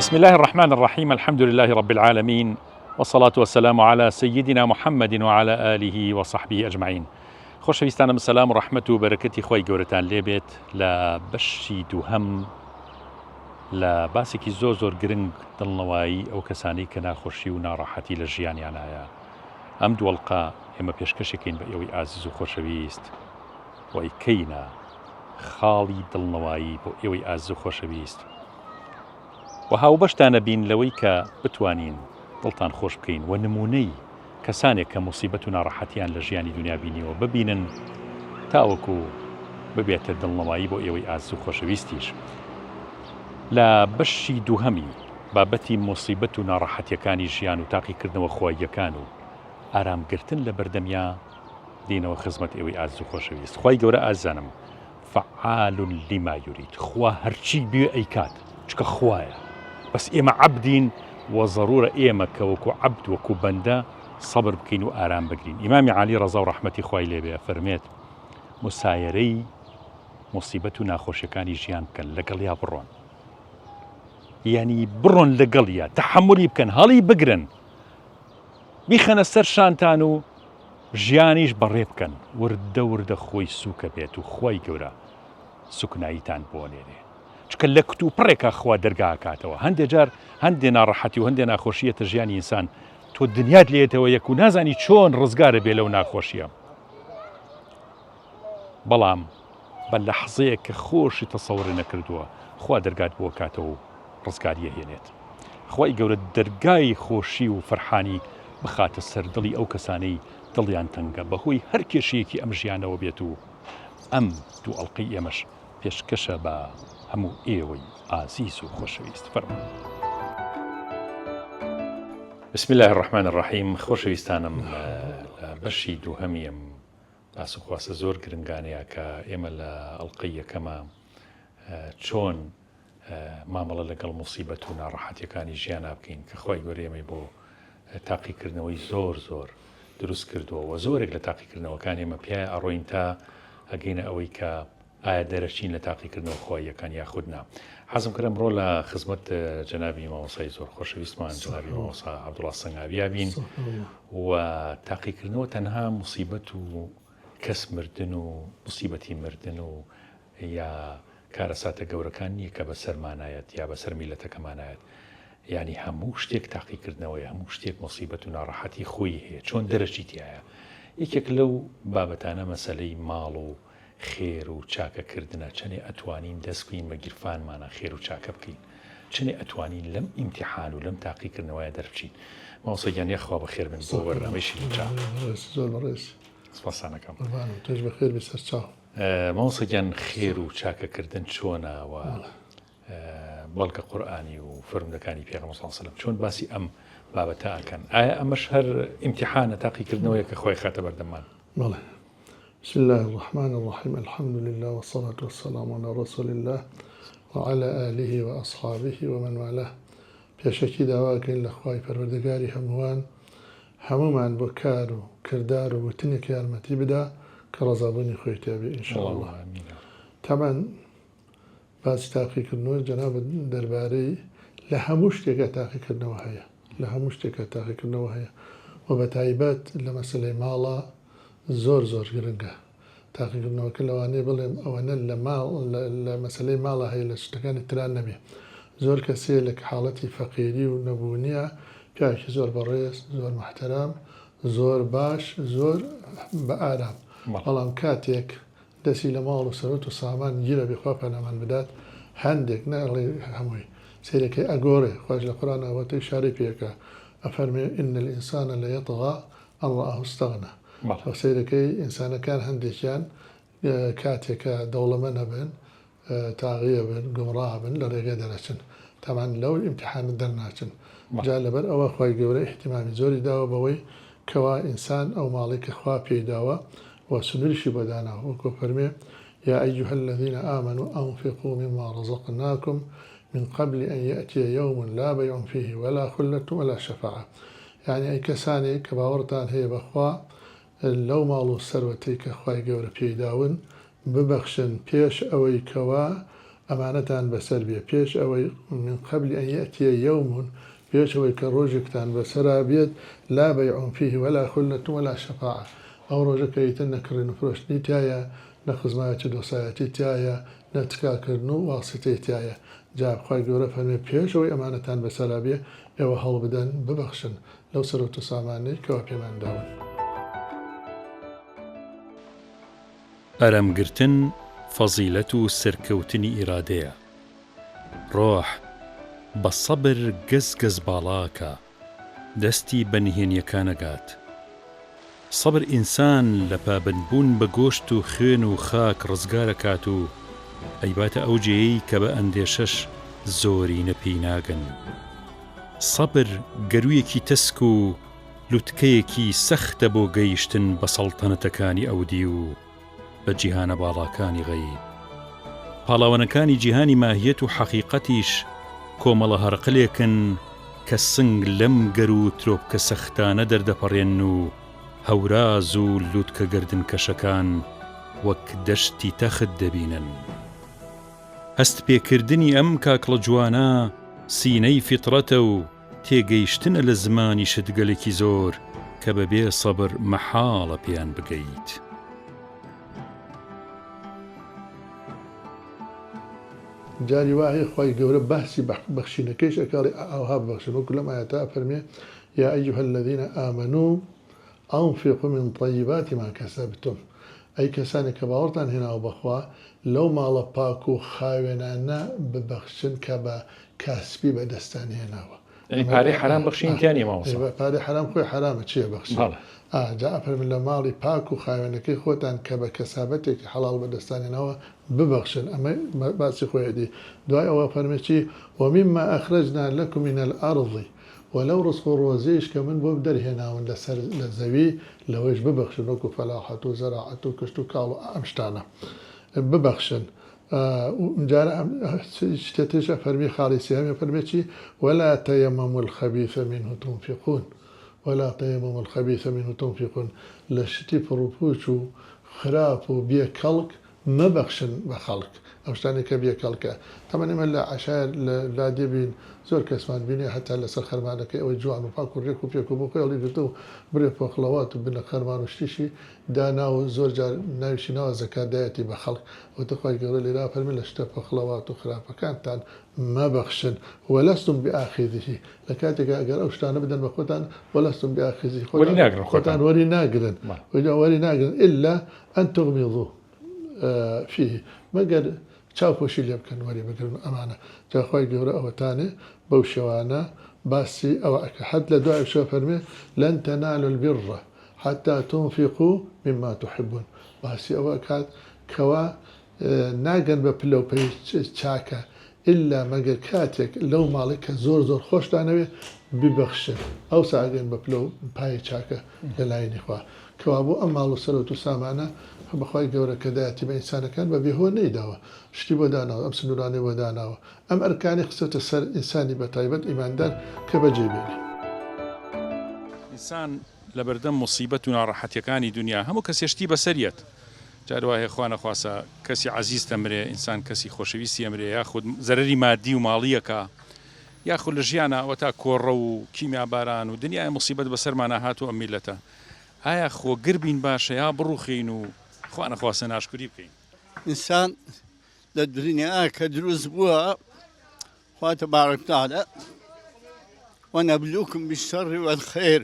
بسم الله الرحمن الرحیم الحمد لله رب العالمین والصلاة والسلام على سيدنا محمد وعلى آله وصحبه أجمعين خۆشەویستانم سەلام و ڕەحمەت و بەرەکەتی خوای گەورەتان لێبێت لە بەشی دووهەم لە باسێکی زۆر زۆر گرنگ دڵنەوایی ئەو کەسانەی کە ناخۆشی و ناڕەحەتی لە ژیانیانایە ئەم دووەڵقە ئێمە پێشکەشێکین بە ئێوەی ئازیز و خۆشەویست و ئەیکەینە خاڵی دڵنەوایی بۆ ئێوەی ئازیز و خۆشەویست و هاوبەشتانە بین لەوەی کە بتوانین دڵتان خۆش بکەین و نمونەی کەسانێک کە موسیبەت و ناڕەحەتیان لە ژیانی دونیا بینیوە ببینن تاوەکو ببێتە دڵنەوایی بۆ ئێوەی ئازیز و خۆشەویستیش. لە بەشی دووهەمی بابەتی موسیبەت و ناڕەحەتیەکانی ژیان و تاقیکردنەوە خواییەکان و ئارام گرتن لە بەردەمیا دێینەوە خزمەت ئێوەی ئازیز و خۆشەویست. خوای گەورە ئازیزانم فعال لما یرید خوا هەرچی بوێ ئەیکات چونکە خوایە بەس ئێمە عەبدین و زەرورە ئێمە کە وەکو عەبد وەکو بەندە سەبر بکەین و ئارام بگرین ئیمامی عالی ڕەزا و ڕەحمەتی خوای لێبێ ئەفەرمێت مسایەرەی موسیبەت و ناخۆشیەکانی ژیان بکەن لەگەڵیا بڕۆن یعنی بڕۆن لەگەڵیا تەحەمولی بکەن هەڵی بگرن بیخەنە سەر شانتان و ژیانیش بەڕێ بکەن وردە وردە خۆی سوکە بێت و خوای گەورە سوکناییتان بۆ نێرێ چونکە لە کت و پڕێکا خوا دەرگا ئەکاتەوە هەندێ جار هەندێ ناڕەحەتی و هەندێ ناخۆشی یەتە ژیانی ئینسان تۆ دنیات لێتەوە یەک و نازانی چۆن ڕزگارە بێ لەو ناخۆشیە بەڵام بە لەحزەیەک کە خۆشی تەسەوڕی نەکردووە خوا دەرگات بۆ کاتەوە و ڕزگاریە هێنێت خوای گەورە دەرگای خۆشی و فەرحانی بخاتە سەر دڵی ئەو کەسانەی دڵیان تەنگە بەهۆی هەر کێشەیەکی ئەم ژیانەوە بێت و ئەم دوو ئەڵقەی ئێمەش پێشکەشە بە هەموو ئێوەی ئازیز و خۆشەویست فەرموون. بسم الله الرحمن الرحیم خۆشەویستانم لە بەشی دووهەمی ئەم باس و خواسە زۆر گرنگانەیە کە ئێمە لە ئەڵلقەی یەکەمە چۆن مامەڵە لەگەڵ موسیبەت و ناڕەحەتیەکانی ژیانا بکەین کە خوای گەورە ئێمەی بۆ تاقیکردنەوەی زۆر زۆر دروست کردووە و زۆرێک لە تاقیکردنەوەکان ئێمە پیای ئەڕۆین تا ئەگەینە ئەوەی کە ئایا دەرەچین لە تاقیکردنەوە خواییەکان یاخود نا حەزم کرد ئەمڕۆ لە خزمەت جەنابی مامۆسای زۆر خۆشەویستمان جەنابی مامۆسا عەبدوڵا سەنگاویا بین و تاقیکردنەوە تەنها موسیبەت و کەس مردن و موسیبەتی مردن و یا کارەساتە گەورەکان نییە کە بەسەرمانایەت یا بەسەر میللەتەکەمانایەت یانی هەموو شتێک تاقیکردنەوەیە هەموو شتێک مصیبەت و ناڕەحەتی خۆی هەیە چۆن دەرەچی تایە یەکێک لەو بابەتانە مەسەلەی ماڵ و خێر و چاکەکردنە چەنێ ئەتوانین دەست بکەین بە گیرفانمانە خێر و چاکە بکەین چەنێ ئەتوانین لەم ئیمتیحان و لەم تاقیکردنەوەیە دەربچین مامۆستا گیان یاخوا بەخێر بن بۆ بەرنامەی شیرین چا زۆر بەڕێز سپاستان ئەکەم قوربانم تۆش بەخێر بی سەرچاو. مامۆستا گیان خێر و چاکەکردن چۆنە و بەڵگە قورئانی و فەرموودەکانی پێغەمبەر صلی الله علیه و سلم چۆن باسی ئەم بابەتە ئەکەن ئایا ئەمەش هەر ئیمتیحانە تاقیکردنەوەیە کە خوای خاتە بەردەممان؟ بەڵێ بسم الله الرحمن الرحیم الحمد لله والصلاة والسلام على رسول الله وعلى آله وأصحابه ومن والاه پێشەکی داواکەین لە خوای پەروەردگاری هەمووان هەموومان بۆ کار و کردار و وتنێک یارمەتی بدا کە ڕەزابوونی خۆی تیا بێ ان شاء اللە تەبعەن باسی تاقیکردنەوە جەنابت دەربارەی لە هەموو شتێکا تاقیکردنەوە هەیە لە هەموو شتێکا تاقیکردنەوە هەیە و بە تایبەت لە مەسەلەی ماڵا زۆر زۆر گرنگە تاقیکردنەوەکە لەوانەیە بڵێم ئەوەنە لە ماڵ لە مەسەلەی ماڵا هەیە لە شتەکانی ترا نەبێ زۆر کەس هەیە لە حاڵەتی فەقیری و نەبوونیا پیاوێکی زۆر بەڕێز زۆر موحتەرەم زۆر باش زۆر بە ئارام بەڵام کاتێک دەستی لە ماڵ و سەروەت و سامان گیرە بێ خوا پەنامان بدات هەندێک نەڵێ هەمووی سەیرەکەی ئەگۆڕێ خواش لە قورئانا وەتە ئیشارەی پێ ئەکا ئەفەرمێ ان الانسان لیطغی ان رآه استغنی بەڵێ. وە سەیرەکەی ئینسانەکان هەندێکیان کاتێک کە دەوڵەمەند ئەبن تاغی ئەبن گومڕا ئەبن لە ڕێگە دەرەچن تەبعەن لەو ئیمتیحانە دەرناچن جا لەبەر ئەوە خوای گەورە ئیهتیمامی زۆری داوە بەوەی کەوا ئینسان ئەو ماڵەی کە خوا پێی داوە و سنوریشی بۆ داناوە وەکو فەرمێ یا ایها الذین آمنوا انفقوا مما رزقناکم من قبل ان یأتی یوم لا بیع فیه ولا خلة ولا شفاعە یانی ئەی کەسانێک کە باوەڕتان هەیە بە خوا لەو ماڵ و سەروەتەی کە خوای گەورە پێی داون ببەخشن پێش ئەوەی کەوا ئەمانەتان بەسەر بێ پێش ئەوەی، من قبل ان یأتی یوم، پێش ئەوەی کە ڕۆژێکتان بەسەرا بێت، لا بیع فیه ولا خلة ولا شفاعە، ئەو ڕۆژە کە ئیتر نە کڕین و فرۆشتنی تیایە، نە خزمایەتی و دۆستایەتی تیایە، نە تکاکردن و واسیتەی تیایە. جا خوای گەورە فەرمی پێش ئەوەی ئەمانەتان بەسەرا بێ ئێوە هەوڵبدەن ببەخشن لەو سەروەت و سامانەی کەوا پێمان داون. ئارامگرتن فەزیلەت و سەرکەوتنی ئیرادەیە. ڕۆح بە سەبر گەز گەز باڵاکا، دەستی بە نهێنیەکان ئەگات. سەبر ئینسان لە پابەندبوون بە گۆشت و خوێن و خاک ڕزگار ئەکات و ئەیباتە ئەو جێیەی کە بە ئەندێشەش زۆرینە پێی ناگەن. سەبر گەروویەکی تەسک و لوتکەیەکی سەختە بۆ گەیشتن بە سەڵتەنەتەکانی ئەودیو و بە جیهانە باڵاکانی غەیب. پاڵاوانەکانی جیهانی ماهیەت و حەقیقەتیش کۆمەڵە هەرقلێکن کە سنگ لەم گەروو و ترۆپکە سەختانە دەردەپەڕێنن و هەوراز و لوتکە گەردنکەشەکان وەک دەشتی تەخت دەبینن. هەستپێکردنی ئەم کاکڵە جوانە سینەی فیتڕەتە و تێگەیشتنە لە زمانی شتگەلێکی زۆر کە بەبێ سەبر مەحاڵە پێیان بگەیت. جاری وا هەیە خوای گەورە باسی بەخشینەکەیش ئەکا ئەڵێ ئاوها ببەخشن وەکو لەم ئایەتە ئەفەرموێ یا ایها الذین آمنوا انفقوا من طیبات ما کسبتم ئەی کەسانێک کە باوەڕتان هێناوە بەخوا لەو ماڵە پاک و خاوێنانە ببەخشن کە بە کاسپی بەدەستتان هێناوە. یانی پارەی حەرام بەخشین تیا نیە مامۆستا؟ پارەی حەرام خۆی حەرامە چیە بەخشین؟ بەڵێ. ئا جا ئەفەرموون لە ماڵی پاک و خاوێنەکەی خۆتان کە بە کەسابەتێکی حەڵاڵ بەدەستتان هێناوە ببەخشن ئەمە باسی خۆیەتی دوای ئەوە ئەفەرموێ چی ومما اخرجنا لکم من الارض وە لەو ڕزق و ڕۆزیەیش کە من بۆم دەرهێناون لە سەر لە زەوی لەوەیش ببەخشن وەکو فەلاحەت و زەراعەت و کشت و کاڵ و ئەم شتانە ببەخشن ئمجارە ئەم شتێ تریش ئەفەرمی خاڵی سێهەم ئەفەرمێ چی ولا تیمموا الخبیث منه تنفقون ولا تیمموا الخبیث منه تنفقون لە شتی پڕوپوچ و خراپ و بێ کەڵک مەبەخشن بە خەڵک ئەو شتانەی کە بێ کەڵکە تەبعەن ئێمە لە عەشایەر لە لادێ بین زۆر کەسمان بینی هەتا لەسەر خەرمانەکەی ئەوەی جوان و پاک و ڕێک و پێک و بۆ خۆی هەڵیگرتوە و برێ پۆخڵەوات و بنە خەرمان و شتیشی دانا و زۆر جار ناویشی ناوە زەکات دایەتی بە خەڵک وتە خوای گەورە لێرە ئەفەرمێ لە شتە پۆخڵەوات و خراپەکانتان مەبەخشن ولستم بآخذه لە کاتێکا ئەگەر ئەو شتانە بدەن بە خۆتان ولستم بآخذه وەری ناگرن خۆتان وەری ناگرن وەری ناگرن الا ان تغمضوا فیه مەگەر چاو پۆشی لێ بکەن وەری بگرن و ئەمانە جا خوای گەورە ئەوەتانێ بەو شێوانە باسی ئەوە ئەکا حەد لە دوای ئەوشە فەرمێ لن تنالوا البر حتى تنفقوا مما تحبون باسی ئەوە ئەکات کەوا ناگەن بە پلە و پەی چاکە ئیلا مەگەر کاتێک لەو ماڵەی کە زۆر زۆر خۆشتانەوێ ببەخشن ئەوسا ئەگەن بە پلە و پایەی چاکە لە لایەنی خوا کەوابوو ئەم ماڵ و سەرەوت و سامانە بەخوای گەورە کە دایەتی بە ئینسانەکان بە بێ هۆ نەیداوە شتی بۆ داناوە ئەم سنورانەی بۆ داناوە ئەم ئەرکانەی خستۆتە سەر ئینسانی بە تایبەت ئیماندار کە بەجێی بێنێ. ئینسان لەبەردەم موسیبەت و ناڕەحەتیەکانی دونیا هەموو کەسێ شتی بەسەر یەت جار وا هەیە خوا نەخواستە کەسی عەزیزت ئەمرێ ئینسان کەسی خۆشەویستی ئەمرێ یاخود زەرەری مادی و ماڵی ئەکا یاخود لە ژیانا ئەوەتا کۆڕەو و کیمیاباران و دنیای موسیبەت بەسەرمانا هاتوو ئەم میللەتە ئایا خۆگر بین باشە یا بڕوخێین و خوا نەخواستە ناشکوری بکەین؟ ئینسان لە دنیا کە دروست بووە خوا تبارک وتعالی ونبلوکم بالشر والخیر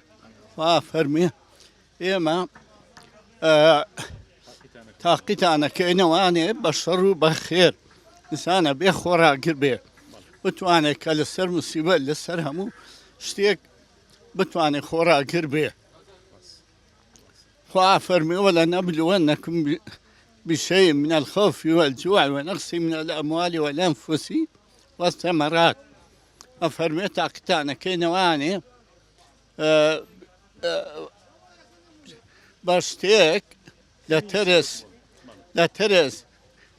خوا فەرمی ئێمە تاقیتانەکەینەوانێ بە شەڕ و بە خێر ئینسانە بێ خۆراگر بێ بتوانێت کە لەسەر مسیبەت لەسەر هەموو شتێک بتوانێت خۆراگر بێ خوا فەرمی ولنبلونكم بشيء من الخوف والجوع ونقص من الأموال والأنفس والثمرات ئەفەرمێ تاقیتانەکەینەوانێ بە شتێک لە ترس لە ترس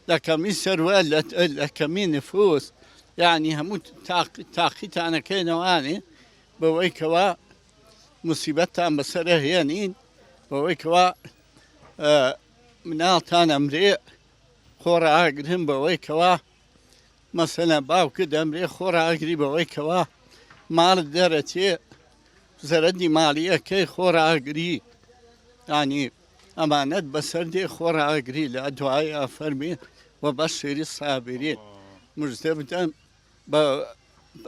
لە کەمی سەروە لە کەمی نفوس یعنی هەموو تاقیتانەکەینەوانێ بەوەی کەوا مسیبەتتان بەسەرە هێنین بەوەی کەوا مناڵتان ئەمرێ خۆڕاگرن بەوەی کەوا. مەسەلەن باوکت ئەمرێ خۆڕاگری بەوەی کەوا ماڵت دەرەچێ زەرەدی ماڵیەکەی خۆڕاگری ینی ئەمانەت بەسەر دێ خۆڕاگری لە دوای ئەفەرمی و بەشێری سابرین مژدە بدەن بە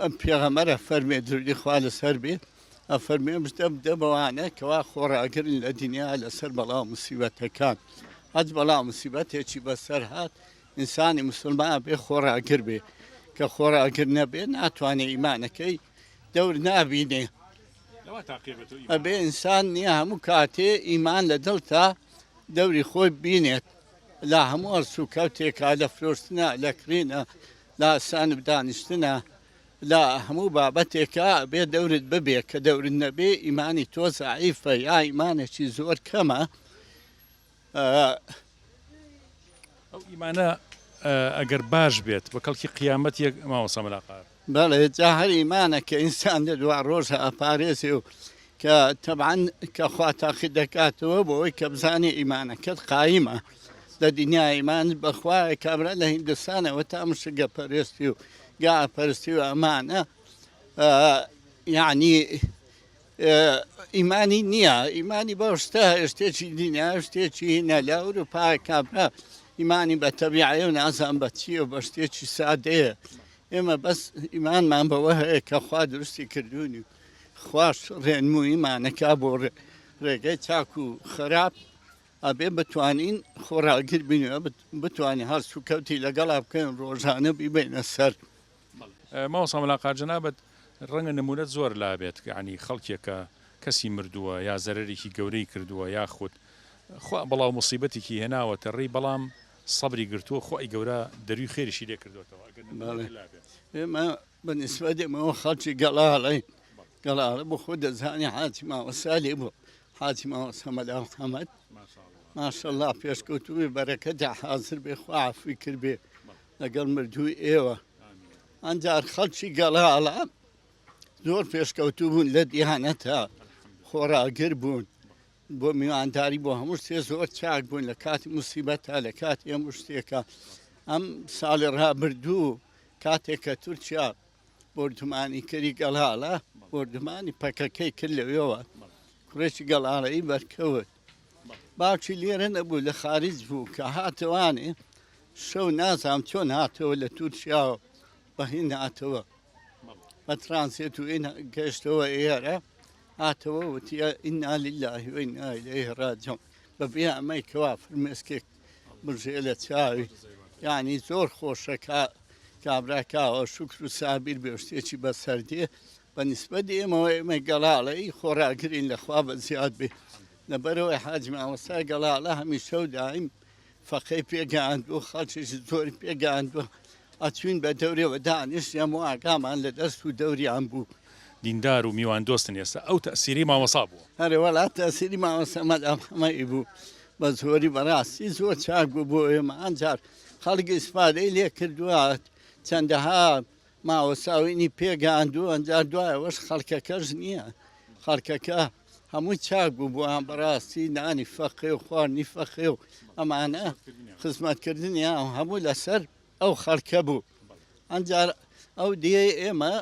ئەم پێغەمبەر ئەفەرمێ درودی خوا لەسەر بێ ئەفەرمێ مژدە بدە بەوانە کەوا خۆڕاگرن لە دنیا لەسەر بەڵا و مسیبەتەکان هەچ بەڵا مسیبەتێکی بەسەر هات ئینسانی مسلمان بێ خۆڕاگر بێ کە خۆڕاگر نەبێ ناتوانێ ئیمانەکەی دەور نابینێ ئەبێ ئینسان نییە هەموو کاتێ ئیمان لە دڵتا دەوری خۆی بینێت لە هەموو ئەڵسوکەوتێکا لە فرۆشتنە لە کڕینە لە سانب دانیشتنە لە هەموو بابەتێکا ئەبێ دەورت ببێ کە دەورت نەبێ ئیمانی تۆ زەعیفە یا ئیمانێکی زۆر کەمە. ئەو ئیمانە ئەگەر باش بێت بە کەڵکی قیامەت یەک مامۆستا مەلا قاهر. بەڵێ جا هەر ئیمانە کە ئینسان لە دوا ڕۆژە ئەپارێزێ و کە تەبعەن کە خوا تاقی دەکاتەوە بۆ ئەوەی کە بزانێ ئیمانەکەت قایمە لە دنیا ئیمانت بەخوایە کابرا لە هیندستانەوە تا مشگە پەرستی و گا پەرستی و ئەمانە یعنی ئیمانی نییە ئیمانی بەو شتە شتێکی دنیا شتێکی هینە لە ئەوروپا کابرا ئیمانی بە تەبیعەیە و نازان بە چییە و بە شتێکی سادەیە ئێمە بەس ئیمانمان بەوە هەیە کە خوا دروستی کردوونی و خواش ڕێنموویمانەکا بۆ ڕێگەی چاک و خراپ ئەبێ بتوانین خۆڕاگر بین و بتوانین هەڵسوکەوتی لەگەڵا بکەین ڕۆژانە بیبەینە سەر. مامۆستا مەلا قار جەنابت ڕەنگە نمونەت زۆر لابێت یانی خەڵکێکە کەسی مردووە یا زەرەرێکی گەورەی کردووە یاخود خوا بەڵاو موسیبەتێکی هێناوەتە ڕێی بەڵام سەبری گرتووە خوای گەورە دەروی خێریشی لێ کردۆتەوە ئەگەر نمونەت لابێت. ئێمە بە نیسبەت ئێمەوە خەڵکی گەڵاڵەین گەڵاڵە بۆ خۆت دەزانی حاجی مامۆستا لێ بوو حاجی مامۆستا مەلا محەمەد ماشەڵڵا پێشکەوتوو بێ بەرەکەتی حازر بێ خوا عەفوی کردبێ لەگەڵ مردووی ئێوە ئەنجار خەڵکی گەڵاڵە زۆر پێشکەوتوو بوون لە دیانەتە خۆڕاگر بوون بۆ میوانداری بۆ هەموو شتێ زۆر چاک بوون لە کاتی موسیبەتە لە کاتی هەموو شتێکە ئەم ساڵی ڕابردوو کاتێک کە تورکیا بۆردومانی کەری گەڵاڵە بۆردومانی پەکەکەی کرد لەوێوە کوڕێکی گەڵاڵەی بەرکەوت باوکی لێرە نەبوو لە خارج بوو کە هاتەوانێ شەو نازام چۆن هاتەوە لە تورکیاوە بە هین هاتەوە بە ترانسێت و ئین گەشتەوە ئێرە هاتەوە وتی ئینا لله و ئینا ئیلەیه ڕاجعون بەبێ ئەمەی کەوا فرمێسکێک بڕژێ لە چاوی یعنی زۆر خۆشە کا کابرا کاوە شوکر و سابیر بێ شتێکی بەسەر دێ بە نیسبەت ئێمەوە ئێمە گەڵاڵەی خۆڕاگرین لە خوا بە زیاد بێ لەبەرەوەی حاجی مامۆستای گەڵاڵە هەمیشە و دایم فەقێی پێگەیاندووە، خەڵکێکی زۆری پێگەیاندووە، ئەچووین بە دەورێوە دانیشتین، هەموو ئاگامان لە دەست و دەوریان بوو. دیندار و میواندۆستن ئێستا ئەو تەئسیرەی مامۆسا بووە؟ ئەرێ وەڵا تەئسیری مامۆستا مەلا محەمەدی بوو بە زۆری، بەڕاستی زۆر چاک بوو بۆ ئێمە، ئەنجار خەڵک ئیسفادەی لێ کردووە، چەندەها ماوەساوینی پێگەیاندووە ئەنجا دوای ئەوەش خەڵکەکەش نییە خەڵکەکە هەمووی چاک بوو بۆیان بەڕاستی نانی فەقێ و خواردنی فەقێ و ئەمانە خزمەتکردنیان هەموو لەسەر ئەو خەڵکە بوو ئەنجار ئەو دێ ئێمە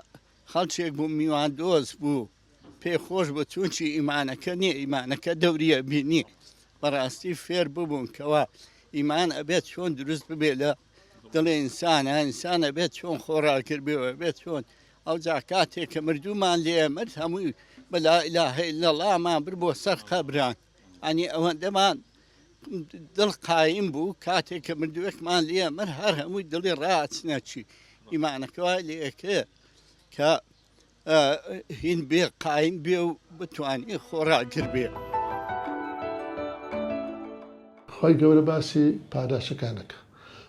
خەڵکێک بوو میوان دۆست بوو پێ خۆش بوو چونکی ئیمانەکە نییە ئیمانەکە دەوریە بینی بەڕاستی فێر ببوون کەوا ئیمان ئەبێت چۆن دروست ببێ لە دڵی ئینسانە ئینسان ئەبێت چۆن خۆڕاگر بێ و ئەبێت چۆن ئەوجا کاتێک کە مردوومان لێ مرد هەمووی بە لا إله إلا الله مان بر بۆ سەر قەبران ئەنی ئەوەندەمان دڵ قایم بوو کاتێک کە مردووێکمان لێ مرد هەر هەمووی دڵی ڕاچنە چی ئیمانەکە وای لێکێ کە هین بێ قایم بێ و بتوانێ خۆڕاگر بێ. خوای گەورە باسی پاداشتەکان ئەکا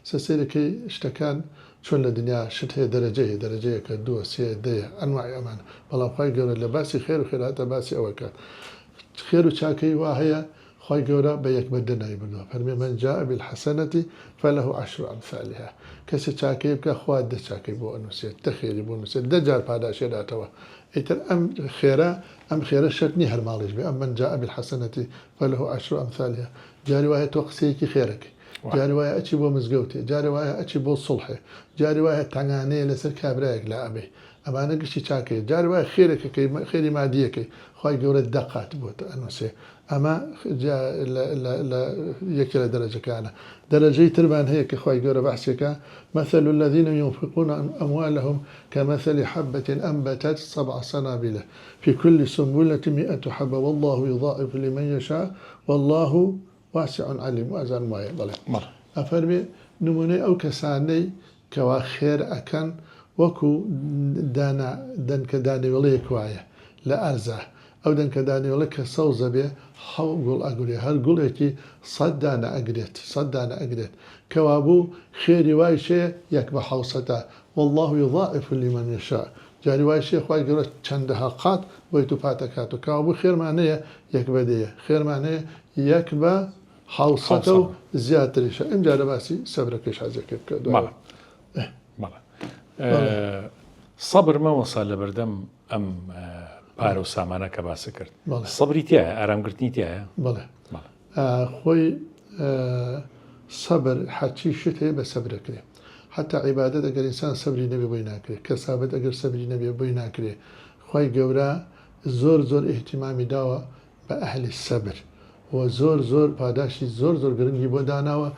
سە سەیرەکەی شتەکان چۆن لە دنیا شت هەیە دەرەجەی هەیە دەرەجە یەکە دووە سێیە دەیە ئەنواعی ئەمانە بەڵام خوای گەورە لە باسی خێر و خێراتە باسی ئەوە کات خێر و چاکەی وا هەیە خوای گەورە بە یەک بەندە ناوی بردوە فەرمی من جاء بالحسنە فله عشر امثالها کەسێ چاکەیە بکا خوا دە چاکەی بۆ ئەنوسێت دە خێری بۆ نوسێت دە جار پاداشی ئەداتەوە ئیتر ئەم خێرە ئەم خێرە شەرت نیە هەر ماڵیش بێ ئەم من جاء بالحسنە فله عشر امثالها جاری وایە تۆ قسەیەکی خێرەکەی. جارێ وایە ئەچی بۆ مزگەوتێ، جارێ وایە ئەچی بۆ سوڵحێ، جارێ وایە تەنگانەیە لەسەر کابرایەک لا ئەبەی. ئەمانە گشتی چاکەیە. جارێ وایە خێرێک ئەکەی، خێری مادی ئەکەی، خوای گەورە دە قات بۆت ئەنووسێ. ئەمە جا لە لە لە یەکێ لە دەرەجەکانە. دەرەجەی ترمان هەیە کە خوای گەورە بەحسی ئەکا، مثل الذین ينفقون اموالهم كمثل حبة انبتت سبع سنابل في كل سنبلة مئة حبة واللە یضاعف لمن یشاء واللە واسع علیم وازانم وایە بەڵێ بەڵێ. ئەفەرمێ نمونەی ئەو کەسانەی کەوا خێر ئەکەن وەکو دانە دەنکە دانەوێڵەیەک وایە لە ئەرزا ئەو دەنکە دانەوێڵە کە سەوزە بێ حەو گوڵ ئەگرێ هەر گوڵێکی سەت دانە ئەگرێت سەت دانە ئەگرێت کەوابوو خێری وایش هەیە یەک بە حەوسەتە واللە یضاعف لمن یشاء جاری وایش هەیە خوای گەورە چەندەها قات بۆی دووپات ئەکاتەوە کەوابوو خێرمان هەیە یەک بە دەیە خێرمان هەیە یەک بە حەوسەتە و زیاتریشە ئینجا لە باسی سەبرەکەیش حەزەکەی بکە دوای بەڵێ سەبر مامۆستا لەبەردەم ئەم پارە و سامانە کە باست کرد سەبری تایە ئارامگرتنی تایە بەڵێ خۆی سەبر هەرچی شت هەیە بە سەبر ئەکرێ حتا عیبادەت ئەگەر ئینسان سەبری نەبێ بۆی ناکرێ کەسابەت ئەگەر سەبری نەبێ بۆی ناکرێ خوای گەورە زۆر زۆر ئیهتیمامی داوە بە ئەهلی سەبر و زۆر زۆر پاداشتی زۆر زۆر گرنگی بۆ داناوە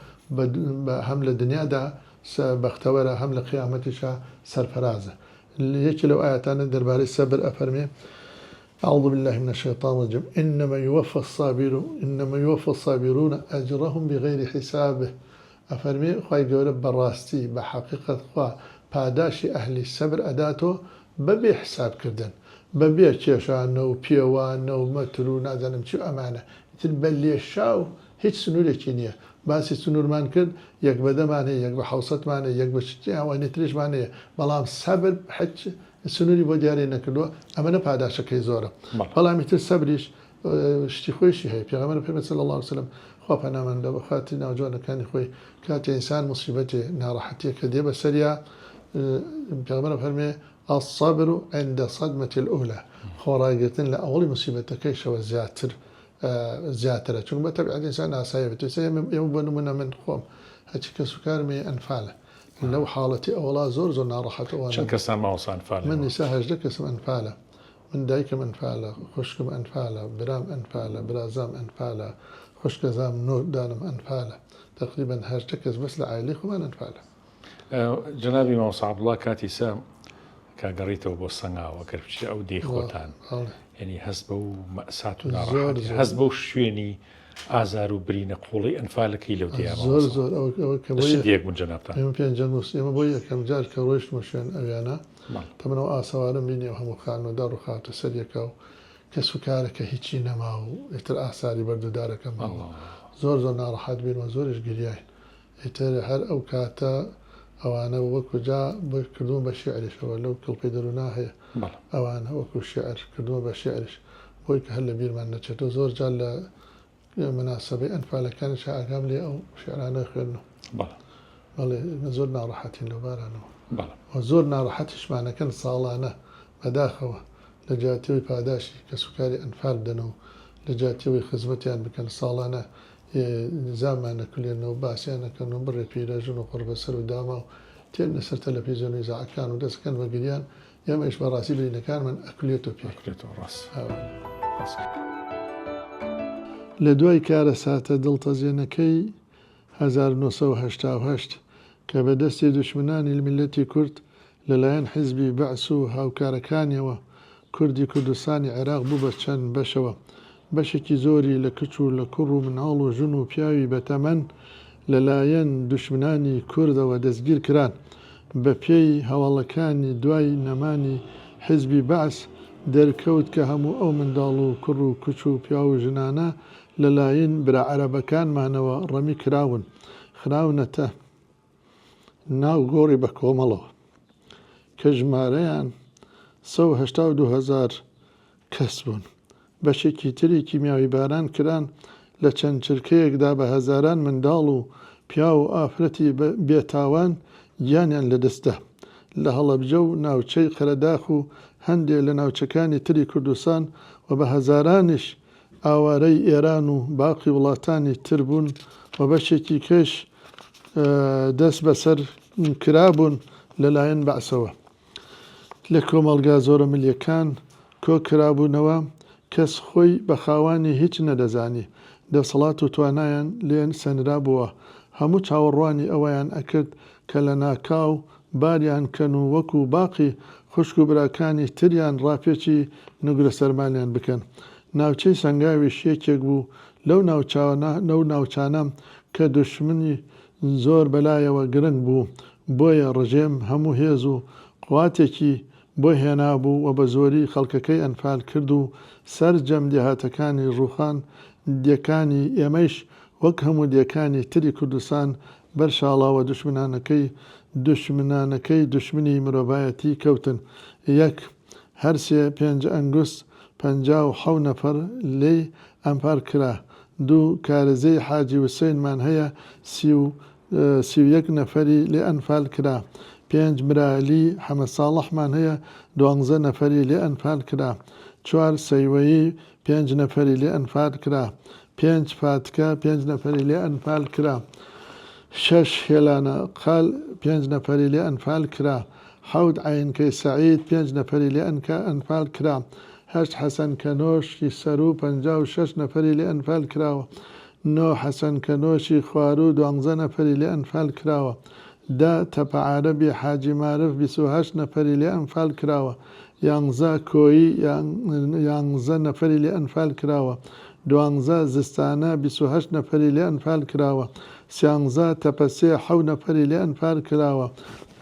بە هەم لە دنیادا بەختەوەرە هەم لە قیامەتیشا سەرفەرازە یەکێ لەو ئایەتانە دەربارەی سەبر ئەفەرمێ اعوذ باللە من الشیطان الرجیم انما یوفی الصابرون انما یوفی الصابرون اجرهم بغیر حساب ئەفەرمێ خوای گەورە بەڕاستی بە حەقیقەت خوا پاداشی ئەهلی سەبر ئەداتۆ بەبێ حساب کردن بەبێ کێشانە و پێوانە و مەتر و نازانم چی و ئەمانە ئیتر بە لێشاو هیچ سنورێکی نیە باسی سنورمان کرد یەک بە دەمان هەیە یەک بە حەوسەتمان هەیە یەک بە ئەوانی تریشمان هەیە بەڵام سەبر حچ سنوری بۆ دیاری نەکردووە ئەمەنە پاداشەکەی زۆرە بەڵام ئیتر سەبریش شتی خۆیشی هەیە پێغەمبەر پێ صلی الله علیه وسلم خوا پەنامان لە بەخاتی ناوجوانەکانی خۆی کاتێ ئینسان مصیبەتێ ناڕەحەتیەکە دێ بەسەریا پێغەمبەر فەرمێ الصبر عند صدمة الأولى خۆڕاگرتن لە ئەوڵی مصیبەتەکەیشەوە زیاتر زیاترە چونکە بە تەبیعەت ئینسان ئاسایی بێت ئێستا ئێمە ئێمە بۆ نمونە من خۆم هەرچی کەسوکارم هەیە ئەنفالە لەو حاڵەتی ئەوەڵا زۆر زۆر ناڕەحەت ئەوانە چەند کەستان مامۆستا ئەنفالە من ئیستا 18 کەسم ئەنفالە من دایکم ئەنفالە خوشکم ئەنفالە برام ئەنفالە برازام ئەنفالە خوشکەزام نۆ دانم ئەنفالە تقریبا 18 کەس بەس لە عایلەی خۆمان ئەنفالە. جەنابی مامۆستا عەبدوڵا کاتی سە کە گەڕیتەوە بۆ سەنگاوە گەر بچیتە ئەو دێی خۆتان یعنی هەست بەو مەسات و ناڕەحەتی هەست بەو شوێنی ئازار و برینە قوڵی ئەنفالەکەی لەو دێیە زۆر زۆر ئەوە ئەوە کە بۆ چ دێیەک بوون جەنابتان؟ ئێمە پێنجەم و ئێمە بۆ یەکەم جار کە ڕۆیشتمە شوێن ئەویانە تەمەن ئەو ئاسەوارەم بینی ئەو هەموو خانووە داڕووخاوەتە سەر یەکە و کەس و کارەکە هیچی نەما و ئیتر ئاساری بەرد و دارەکە ماوە زۆر زۆر ناڕەحەت بووین و زۆریش گریاین ئیتر هەر ئەو کاتە ئەوانە وەکو جا کردوومە بە شیعریشەوە لەو کڵپەی دەروونا هەیە ئەوانە وەکو شیعر کردوومە بە شیعریش بۆی کە هەر لە بیرمان نەچێتەوە زۆر جار لە موناسەبەی ئەنفالەکانیشا ئاگام لێ ئەو شیعرانە خوێندنەوە. بەڵێ ئێمە زۆر ناڕەحەتین لەو بارانەوە و زۆر ناڕەحەتیشمانەکەن ساڵانە بەداخەوە لە جیاتی ئەوەی پاداشی کەسوکاری ئەنفال بدەنەوە لە جیاتی ئەوەی خزمەتیان بکەن ساڵانە زامان ئەکولێنەوە باسیان ئەکەن و بڕێ پیرەژن و قوڕبەسەر و داماو تێنە سەر تەلەفیزیۆن و ئیزاعەکان و دەست ئەکەن بە گریان ئێمەیش بەڕاستی برینەکانمان ئەکولێتەوە پێی. ئەکولێتەوە ڕاست ڕاست. لە دوای کارەساتە دڵتەزێنەکەی 1988 کە بە دەستی دوشمنانی میللەتی کورد لە لایەن حیزبی بەعس و هاوکارەکانیەوە کوردی کوردستانی عێراق بوو بە چەند بەشەوە، بەشێکی زۆری لە کچ و لە کوڕ و مناڵ و ژن و پیاوی بەتەمەن لە لایەن دوشمنانی کوردەوە دەستگیر کران. بە پێی هەواڵەکانی دوای نەمانی حیزبی بەعس دەرکەوت کە هەموو ئەو منداڵ و کوڕ و کچ و پیاو و ژنانە لە لاین برا عەرەبەکانمانەوە ڕەمی کراون خراونەتە ناو گۆڕی بەکۆمەڵەوە کە ژمارەیان 182 هەزار کەس بوون. بەشێکی تری کیمیاویباران کران، لە چەند چرکەیەکدا بە هەزاران منداڵ و پیاو و ئافرەتی بێتاوان گیانیان لەدەستدا. لە هەڵەبجە و ناوچەی قەرەداخ و هەندێ لە ناوچەکانی تری کوردستان و بە هەزارانیش ئاوارەی ئێران و باقی وڵاتانی تر بوون و بەشێکی کەش دەست بەسەر کرابوون لەلایەن بەعسەوە لە کۆمەڵگا زۆرەملیەکان کۆکرابوونەوە، کەس خۆی بە خاوانی هیچ نەدەزانی، دەسەڵات و توانایان لێ سەنرابووە، هەموو چاوەڕوانی ئەوەیان ئەکرد کە لەناکاو باریان کەن و وەکو باقی خوشک و براکانی تریان ڕاپێچی نوگرە سەرمانیان بکەن. ناوچەی سەنگاویش یەکێک بوو لەو لەو ناوچانە کە دوشمنی زۆر بەلایەوە گرنگ بوو، بۆیە ڕژێم هەموو هێز و قواتێکی بۆ هێنابوو و بە زۆری خەڵکەکەی ئەنفال کرد و سەرجەم دێهاتەکانی ڕووخان، دێکانی ئێمەیش وەک هەموو دێکانی تری کوردستان بەر شاڵاوە دوشمنانەکەی دوشمنانەکەی دوشمنی مرۆڤایەتی کەوتن. یەک هەرسێ پێنج ئەنگوست 57 نەفەر لێی ئەنفال کرا. دوو کارێزەی حاجی وسەینمان هەیە 31 نەفەری لێ ئەنفال کرا. پێنج مرالی حەمە ساڵحمان هەیە دوانزە نەفەری لێ ئەنفال کرا. چوار سەیوەیی پێنج نەفەری لێ ئەنفال کرا. پێنج فاتکە پێنج نەفەری لێ ئەنفال کرا. شەش هێلانە قال پێنج نەفەری لێ ئەنفال کرا. حەوت عەینکەی سەعید پێنج نەفەری لێ ئەنفال کرا. هەشت حەسەن کەنۆشی سەروو 56 نەفەری لێ ئەنفال کراوە. نۆ حەسەن کەنۆشی خواروو دوانزە نەفەری لێ ئەنفال کراوە. دە تەپە عارەبی حاجی مارف 28 نەفەری لێ ئەنفال کراوە. یانزە کۆیی یانزە نەفەری لێ ئەنفال کراوە. دوانزە زستانە 28 نەفەری لێ ئەنفال کراوە. سیانزە تەپەسێ حەو نەفەری لێ ئەنفال کراوە.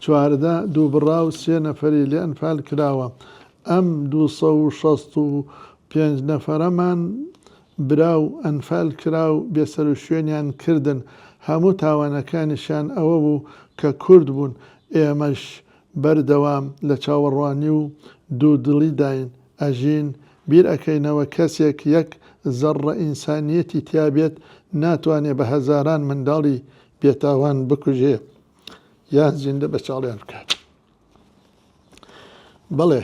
14 دووبڕاو سێ نەفەری لێ ئەنفال کراوە. ئەم 265 نەفەرەمان برا و ئەنفال کراو بێسەروشوێنیان کردن، هەموو تاوانەکانیشیان ئەوە بوو کە کورد بوون، ئێمەش بەردەوام لە چاوەڕوانی و دوودڵیداین ئەژین، بیر ئەکەینەوە کەسێک یەک زەڕڕە ئینسانیەتی تیابێت ناتوانێ بە هەزاران منداڵی بێتاوان بکوژێ یان زیندە بەچاڵیان بکات. بەڵێ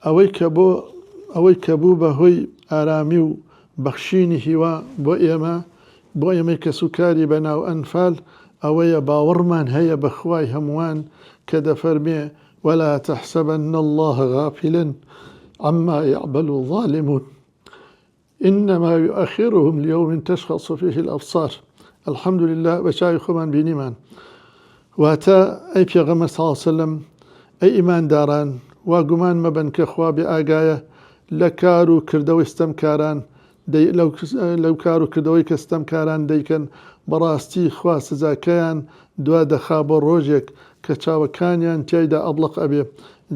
ئەوەی کە بۆ ئەوەی کە بوو بە هۆی ئارامی و بەخشینی هیوا بۆ ئێمە بۆ ئێمەی کەسوکاری بە ناو ئەنفال ئەوەیە باوەڕمان هەیە بە خوای هەمووان کە دەفەرمێ ولا تحسبن الله غافلا عما يعمل الظالمون انما یؤخرهم لیوم تشخص فیه الابصار الحمد للە بە چاوی خۆمان بینیمان واتە ئەی پێغەمبەر صلی اللە علیه وسلم ئەی ئیمانداران وا گومان مەبەن کە خوا بێ ئاگایە لە کار و کردەوەی ستەمکاران لەو کار و کردەوەی کە ستەمکاران دەیکەن بەڕاستی خوا سزاکەیان دوا دەخا بۆ ڕۆژێک کە چاوەکانیان تیایدا ئەبڵەق ئەبێ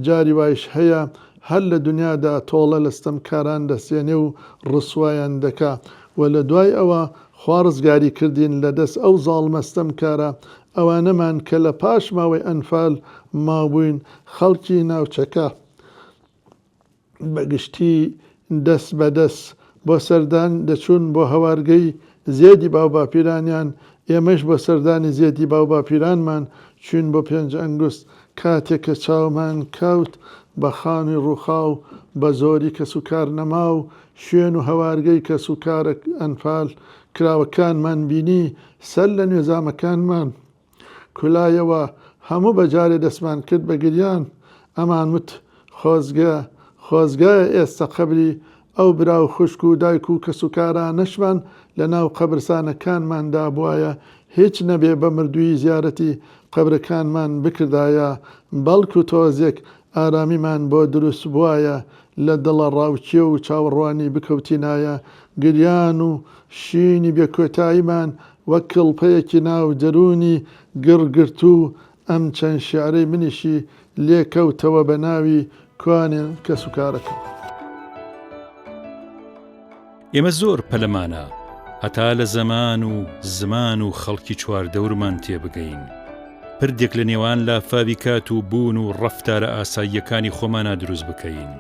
جاری وایش هەیە هەر لە دونیادا تۆڵە لە ستەمکاران دەستێنێ و ڕسوایان دەکا و لە دوای ئەوە خوا ڕزگاری کردین لە دەست ئەو زاڵمە ستەمکارە ئەوانەمان کە لە پاش ماوەی ئەنفال مابووین خەڵکی ناوچەکە بە گشتی دەست بە دەست بۆ سەردان دەچوون بۆ هەوارگەی زێدی باوباپیرانیان، ئێمەیش بۆ سەردانی زێدی باوباپیرانمان چووین بۆ پێنج ئەنگوست، کاتێک کە چاومان کەوت بە خانووی ڕووخاو، بە زۆری کەسوکار نەماو، شوێن و هەوارگەی کەسوکارە ئەنفال کراوەکانمان بینی، سەر لە نوێ زامەکانمان کولایەوە، هەموو بە جارێ دەستمان کرد بە گریان، ئەمان وت خۆزگە، خۆزگایە ئێستە قەبری ئەو برا و خوشک و دایک و کەسوکارانەشمان لە ناو قەبرسانەکانماندا بوایە، هیچ نەبێ بە مردوویی زیارەتی قەبرەکانمان بکردایە، بەڵکو تۆزێک ئارامیمان بۆ دروست بوایە، لە دڵەڕاوکێ و چاوەڕوانی بکەوتینایە، گریان و شینی بێ کۆتاییمان وەک کڵپەیەکی ناو دەروونی گڕ گرتوو، ئەم چەند شیعرەی منیشی لێ کەوتەوە بە ناوی کوانێ کەسوکارەکەم. ئێمە زۆر پەلەمانە هەتا لە زەمان و زمان و خەڵکی چواردەورمان تێبگەین. پردێک لە نێوان لافاوی کات و بوون و ڕەفتارە ئاساییەکانی خۆمانا دروست بکەین.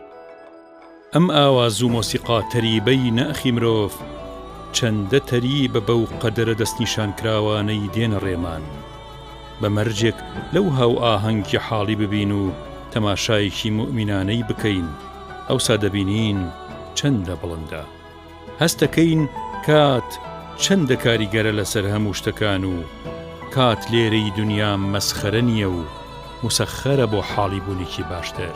ئەم ئاواز و مۆسیقا تەریبەی ناخی مرۆڤ چەندە تەریبە بەو قەدەرە دەستنیشانکراوانەی دێنە ڕێمان. بە مەرجێک لەو هاوئاهەنگیە حاڵی ببین و تەماشایەکی موئمینانەی بکەین، ئەوسا دەبینین چەندە بڵندە. هەست دەکەین کات چەندە کاریگەرە لەسەر هەموو شتەکان و. کات لێرەی دونیا مەسخەرە نییە و موسەخەرە بۆ حاڵی بوونێکی باشتر.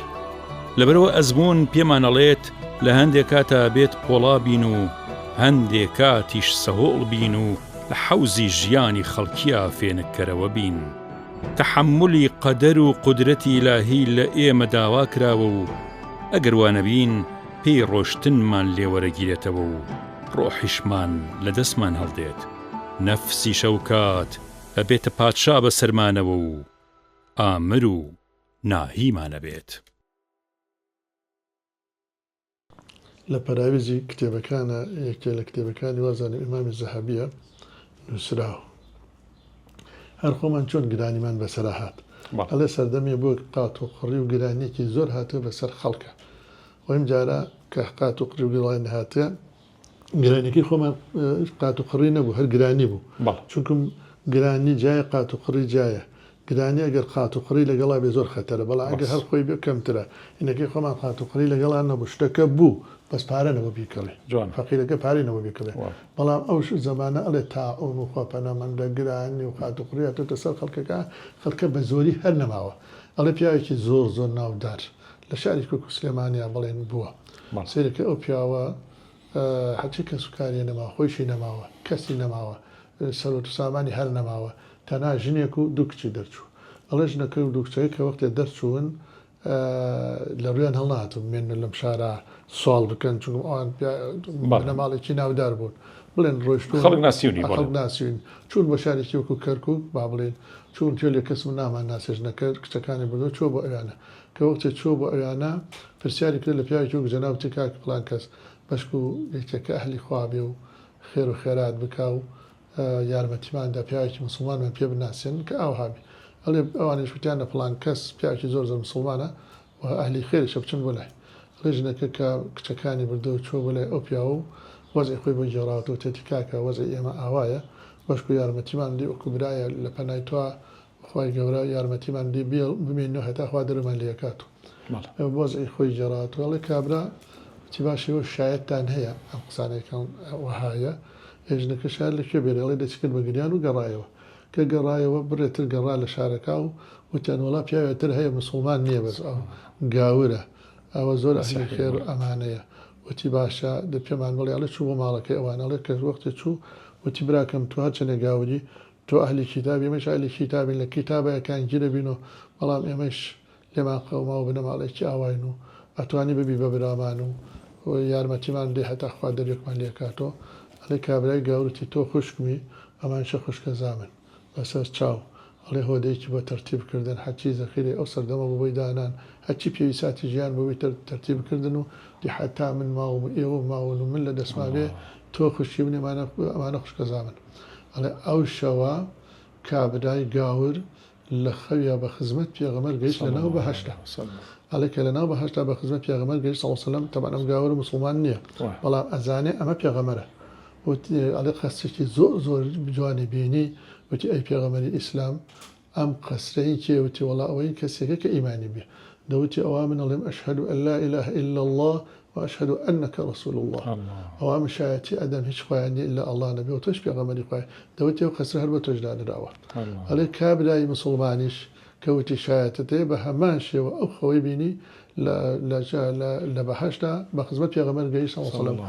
لەبەرئەوە ئەزموون پێمان ئەڵێت لە هەندێ کاتا ئەبێت پۆڵا بین و هەندێ کاتیش سەهۆڵ بین و لە حەوزی ژیانی خەڵکیا فێنککەرەوە بین. تەحەمولی قەدەر و قودرەتی ئیلاهی لە ئێمە داوا کراوە و ئەگەر وا نەبین پێی ڕۆشتنمان لێ وەرەگیرێتەوە و ڕۆحیشمان لە دەستمان هەڵدێت، نەفسیش ئەوکات ئەبێتە پادشا بەسەرمانەوە و ئامر و ناهیمان ئەبێت. لە پەراویزی کتێبەکانە یەکێ لە کتێبەکانی وازانم ئیمامی زەهەبیە نووسراوە هەر خۆمان چۆن گرانیمان بەسەرا هات ئەڵێ سەردەمێ بۆ قات و قڕی و گرانیەکی زۆر هاتووە بەسەر خەڵکە وەیم جارە کە قات و قڕی و گرانی هاتە گرانیەکەی خۆمان قات و قڕی نەبوو هەر گرانی بوو چونکم گرانی جایە قات و قڕی جایە گرانی ئەگەر قات و قڕی لەگەڵا بێ زۆر خەتەرە بەڵام ئەگەر هەر خۆی بێ کەمترە ئینەکەی خۆمان قات و قڕی لەگەڵا نەبوو شتەکە بوو بەس پارە نەبوو بیکڕی فەقیرەکە پارەی نەبوو بیکڕێ بەڵام ئەو زەمانە ئەڵێ تاعون و خوا پەنامەندە گرانی و قات و قڕی هاتۆتە سەر خەڵکەکە خەڵکە بە زۆری هەر نەماوە ئەڵێ پیاوێکی زۆر زۆر ناودار لە شاری وەکو سلێمانیا بڵێن بووە سەیرەکە ئەو پیاوە هەرچی کەسوکاریە نەماوە خۆیشی نەماوە کەسی نەماوە سەروەت و سامانی هەر نەماوە تەنها ژنێک و دوو کچی دەرچوو ئەڵێ ژنەکەی و دوو کچەکەی کە وەختێ دەرچوون لە ڕویان هەڵنەهاتوون بمێنن لەم شارە سواڵ بکەن چونکە ئەوان بنەماڵێکی ناودار بوون بڵێن ڕۆیشتوون خەڵک ناسیونی خەڵک ناسیون چوون بۆ شارێکی وەکو کەرکوک با بڵێن چوون تێ لێ کەسم نامان ناسێ ژنەکە کچەکانی بردووە چووە بۆ ئەویانە کە وەختێ چووە بۆ ئەویانە پرسیاری کرد لە پیاوێکی وەک جەنابتی کاک فڵان کەس بەشکو یەکێک کە ئەهلی خوا بێ و خێر و خێرات بکا و یارمەتیمان دا پیاوێکی موسڵمانمان پێ بناسێنن کە ئاوها بێ ئەڵێ ئەوانیش وتیان لە فڵان کەس پیاوێکی زۆر زۆر موسڵمانە و ئەهلی خێریشە بچن بۆ لای ئەڵێ ژنەکە کە کچەکانی بردەوە چووە بۆ لای ئەو پیاوە و وەزعی خۆی بۆ گێڕاوەتەوە وتیەتی کاکە وەزعی ئێمە ئاوایە بەشکو یارمەتیمان بدەی وەکو برایە لە پەنای تۆ خوای گەورە یارمەتیمان بدەی بمێنینەوە هەتا خوا دەرمان لێ ئەکات و وەزعی خۆی گێڕاوەتەوە ئەڵێ کابرا وتی باشە ئێوە شایەتتان هەیە ئەم قسانەی کەم وەهایە ئێ ژنەکە شایەت لە کوێ بێنێ ئەڵێ دەستی کرد بە گریان و گەڕایەوە کە گەڕایەوە بڕێ تر گەڕا لە شارەکە و وتیان وەڵا پیاوێ تر هەیە مسوڵمان نییە بەس ئەو گاورە ئەوە زۆر ئەهلی خێر و ئەمانەیە وتی باشە دە پێمان بڵێ ئەڵێ چوو بۆ ماڵەکەی ئەوان ئەڵێ کە وەختێ چوو وتی براکەم تۆ هەرچەنێ گاوری تۆ ئەهلی کیتابی ئێمەیش ئەهلی کیتابین لە کیتابەکان گیرەبین و بەڵام ئێمەیش لێمان قەوماوە بنەماڵەیەکی ئاواین و ئەتوانی ببی بە برامان و یارمەتیمان بدەی هەتا خوا دەریەکمان لێ کاتۆ ئەڵێ کابرای گاور وتی تۆ خوشکمی ئەمانیشە خوشکەزامن بەسەر چاو ئەڵێ هۆدەیەکی بۆ تەرتیب کردن هەرچی زەخیرەی ئەو سەردەمە بوو بۆی دانان هەرچی پێویساتی ژیان بوو بۆی تەرتیب کردن و وتی هەتا من ماوم و ئێوە ماون و من لە دەستما بێ تۆ خوشکی منی ئەمانە خوشکەزامن ئەڵێ ئەو شەوە کابرای گاور لە خەویا بە خزمەت پێغەمبەر گەیشت لە ناو بەهەشتا ئەڵێ کە لە ناو بەهەشتا بە خزمەت پێغەمبەر گەیشت صلی الله علیه و سلم تەبعەن ئەم گاورە موسڵمان نییە بەڵام ئەزانێ ئەمە پێغەمبەرە وتی ئەڵێ قەسرێکی زۆر زۆر جوانی بینی وتی ئەی پێغەمبەری ئیسلام ئەم قەسرە هی کێیە وتی وەڵا ئەوە هی کەسێکە کە ئیمانی بێ دەوتی ئەوا من ئەڵێم اشهد ان لا اله الا اللە و اشهد انک رسول اللە ئەوا من شایەتی ئەدەم هیچ خوایە نیە الا اللە نەبێ و تۆش پێغەمبەری خوای دەوتی ئەو قەسرە هەر بۆ تۆش دانراوە ئەڵێ کابرای موسڵمانیش کە وتی شایەتت هەیە بە هەمان شێوە ئەو خەوەی بینی لە لە لە لە بەهەشتا بە خزمەت پێغەمبەر گەیشت صلی اللە علیه وسلم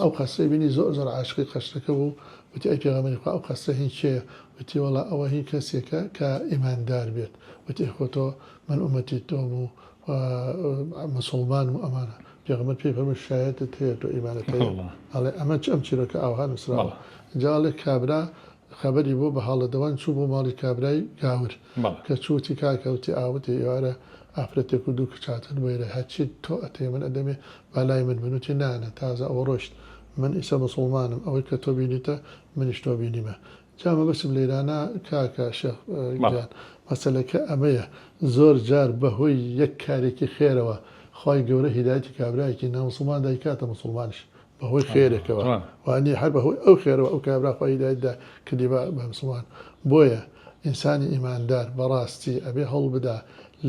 ئەو قەسرەی بینی زۆر زۆر عاشقی قەسرەکە بوو وتی ئەی پێغەمبەری خوا ئەو قەسرە هین کێیە وتی وەڵا ئەوە هین کەسێکە کە ئیماندار بێت وتی ئەی خۆ تۆ من ئومەتی تۆم و مسوڵمانم و ئەمانە پێغەمبەر پێی فەرموو شایەتت هەیە تۆ ئیمانت هەیە ئەڵێ ئەمە چ ئەم چیرۆکە ئاوها نووسراوە جا ئەڵێ کابرا خەبەری بۆ بە هاڵەدەوان چوو بۆ ماڵی کابرای گاور کە چوو وتی کاکە وتی ئا وتی ئێوارە ئافرەتێک و دوو کچ هاتن بۆ ئێرە هەرچی تۆ ئەتەوێ من ئەدەمێ با لای من بن وتی نا نا تازە ئەوە ڕۆیشت من ئیسە موسوڵمانم ئەوەی کە تۆ بینیتە منیش تۆ بینیمە جا مەبەستم لێرانە کاکە شێخ گیان مەسەلەکە ئەمەیە زۆر جار بەهۆی یەک کارێکی خێرەوە خوای گەورە هیدایەتی کابرایەکی ناموسڵمان دایکاتە موسڵمانیش بەهۆی خێرێکەوە وانیە هەر بەهۆی ئەو خێرەوە ئەو کابرا خوای هیدایەت دا کردی بە موسڵمان بۆیە ئینسانی ئیماندار بەڕاستی ئەبێ هەوڵ بدا.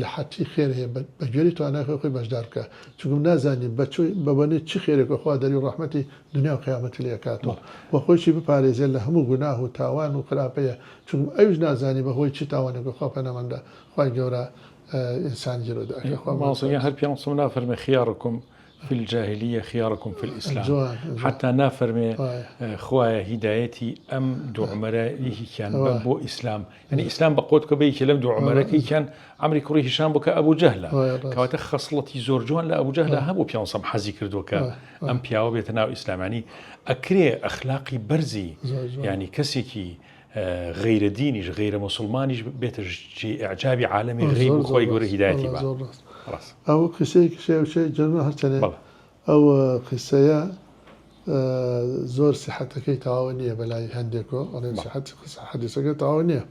لە هەرچی خێر هەیە بە گوێرەی توانای خۆی خۆی بەشدار بکا چونکم نازانی بە چ بە بۆنەی چ خێرێکەوە خوا دەری و ڕەحمەتی دنیا و قیامەتی لێ ئەکاتەوە وە خۆیشی بپارێزێ لە هەموو گوناه و تاوان و خراپەیە چونکم ئەویش نازانی بە هۆی چ تاوانێکەوە خوا پەنامان دا خوای گەورە ئینسان گیرۆدە ئەکا خوا مامۆستا گیان هەر پیامبەر نافەرمێ خیارکم فی الجاهلیە خیارکم فی الاسلام حتی نافەرمێ خوایە هیدایەتی ئەم دوو عومەرە یەکێکیان بە بۆ ئیسلام یعنی ئیسلام بە قۆت کە بە یەکێ لەم دوو عومەرەکە یەکیان عەمری کوڕی هیشام بوو کە ئەبوو جەهلە کەواتە خەسڵەتی زۆر جوان لە ئەبوو جەهلە هەبوو پیامبەر حەزی کردووە کە ئەم پیاوە بێتە ناو ئیسلامانی ئەکرێ ئەخلاقی بەرزی ینی کەسێکی غەیرە دینیش غەیرە موسڵمانیش بێتە جێی ئیعجابی عالەمی غەیب و خوای گەورە هیدایەتی با. زۆر ڕاست. ڕاست. ئەو قیسەیەکیش هەیە وشەی جەرمە هەرچەنێ بەڵێ. ئەو قیسەیە زۆر سیحەتەکەی تەواو نییە بەلای هەندێکەوە ئەڵێن بەڵێ. سیحەتی قسە حەدیسەکە تەواو نییە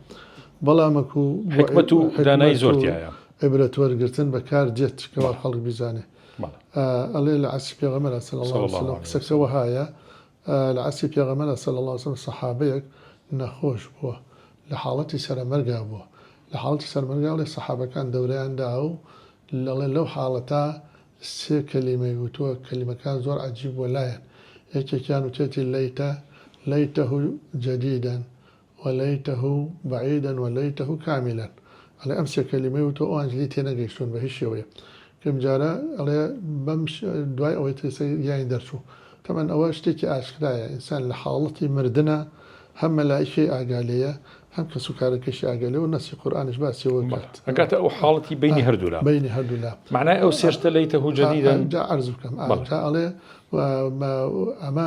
بەڵام وەکوو بۆ حیکمەت و دانایی حیکمەت زۆر و تیایە. عیبرەت وەرگرتن بەکار دێت کەوا بەڵێ. خەڵک بیزانێ. بەڵێ. ئەڵێ لە عەسری پێغەمبەرا صلی اللە صلی علیە اللە وسلم علیە قسەکە وسلم. وەهایە لە عەسری پێغەمبەرا صلی اللە علیە وسلم سەحابەیەک نەخۆش بووە لە حاڵەتی سەرەمەرگا بووە لە حاڵەتی سەرەمەرگا ئەڵێ سەحابەکان دەورەیان داوە و ئەڵێ لەو حاڵەتا سێ کەلیمەی وتووە کەلیمەکان زۆر عەجیب بووە لایان یەکێکیان وتێتی لیتە لیتە جدیدا ولیتە بعیدا ولیتە کاملا ئەڵێ ئەم سێ کەلیمەی وتووە ئەوانیش لێی تێنەگەیشتوون بە هیچ شێوەیەک ئەمجارە ئەڵێ بەم دوای ئەوەی ترسە گیانی دەرچوو تەبعەن ئەوە شتێکی ئاشکرایە ئینسان لە حاڵەتی مردنا هەم مەلائیکەی ئاگا لێیە هەم کەسوکارەکەشی ئاگا لێیە و نەسی قورئانیش باسی ئەوە بەڵێ کات ئەگاتە ئەو حاڵەتی بەینی هەردوولا بەینی هەردوولا مەعنای ئەو سێ شتە لەیتە جدیدا جا عەرز بکەم بەڵێ جا ئەڵێ ئەمە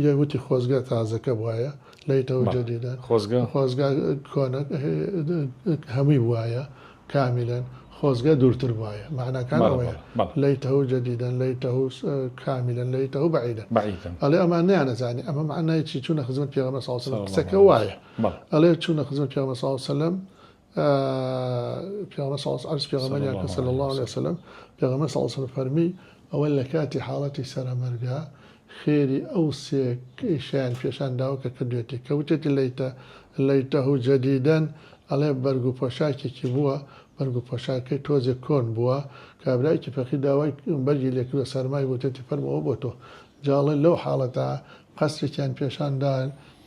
یە وتی خۆزگە تازەکە بوایە لەیتە جدیدا خۆزگە خۆزگە کۆنە هەمووی بوایە کاملا خۆزگە دوورتر بوایە مەعناکان ئەوەیە لیتە جدیدا لیتە کاملا لیتە بعیدا ئەڵێ ئەمان نەیانەزانی ئەمە مەعنای چی چوونە خزمەت پێغەمبەر صلی اللە علیه وسلم قسەکە وایە ئەڵێ چوونە خزمەت پێغەمبەر صلی اللە علیه وسلم پێغەمبەر صلی اللە عەرز پێغەمبەریان کرد صلی اللە علیه وسلم پێغەمبەر صلی اللە علیه وسلم فەرمی ئەوە لە کاتی حاڵەتی سەرەمەرگا خێری ئەو سێ ئیشەیان پێشان داوە کە کردوێتی کە وتێتی لیتە لیتە جدیدا ئەڵێ بەرگ و پۆشاکێکی بووە بەرگ و پۆشاکەی تۆزێک کۆن بووە کابرایەکی فەقیر داوای بەرگی لێکردوە سەرمای وتێتی فەرموو ئەوە بۆ تۆ جا ئەڵێ لەو حاڵەتە قەسرێکیان پێشان دا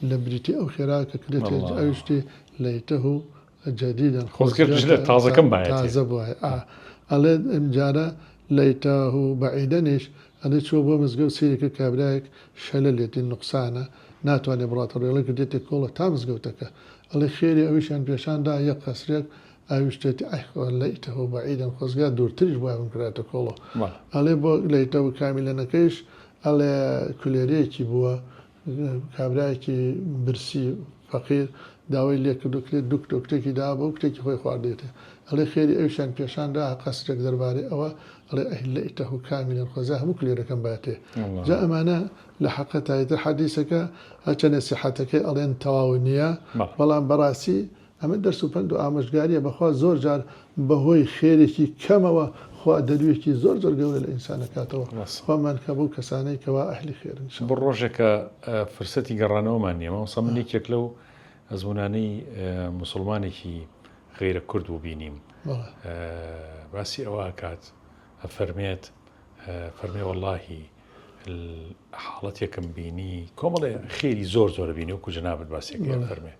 لە بریتی ئەو خێرا کە کردێتی ئەویش وتی لیتە جدیدا خۆزگە جلە تازەکەم بایەتێ. تازە بوایە ئا ئەڵێ ئمجارە لیتە بعیدەنیش ئەڵێ چووە بۆ مزگەوت سەیری کرد کابرایەک شەلەلێتی نوقسانە ناتوانێ بڕواتە ڕێ ئەڵێ کردیەتە کۆڵە تا مزگەوتەکە ئەڵێ خێری ئەویشیان پێشان دا یەک قەسرێک ئەویش تێتی ئای خوا لیتە بعیدا خۆزگا دوورتریش بوایە بمکرایەتە کۆڵۆ ئەڵێ بۆ لیتە کامیلەنەکەیش ئەڵێ کولێرەیەکی بووە کابرایەکی برسی فەقیر داوای لێکردو کرێ دوو کتۆ کتێکی دا بەو کتێکی خۆی خواردێتێ ئەڵێ خێری ئەویشیان پێشان دا قەسرێک دەربارەی ئەوە ئەڵێ ئەی لەیتە کامیلا خۆزا هەموو کلێرەکەم باتێ جا ئەمانە لە حەقەتا ئیتر حەدیسەکە هەرچەنێ سیحەتەکەی ئەڵێن تەواو نییە بەڵام بەڕاستی ئەمە دەرس و پەند و ئامۆژگاریە بەخوا زۆر جار بەهۆی خێرێکی کەمەوە خوا دەرویەکی زۆر زۆر گەورە لە ئینسان ئەکاتەوە خوا مان کا بەو کەسانەی کەوا ئەهلی خێرن ان شاء بۆ اللە. ڕۆژێکە فرسەتی گەڕانەوەمان نیە مامۆستا من یەکێک لەو ئەزمونانەی موسڵمانێکی غەیرە کورد بوو بینیم بەڵێ. باسی ئەوە ئەکات ئەفەرمێت فەرمێ وەڵاهی حاڵەتێکم بینی کۆمەڵێ خێری زۆر زۆر بینی وەکو جەنابت باسێکی فەرمێ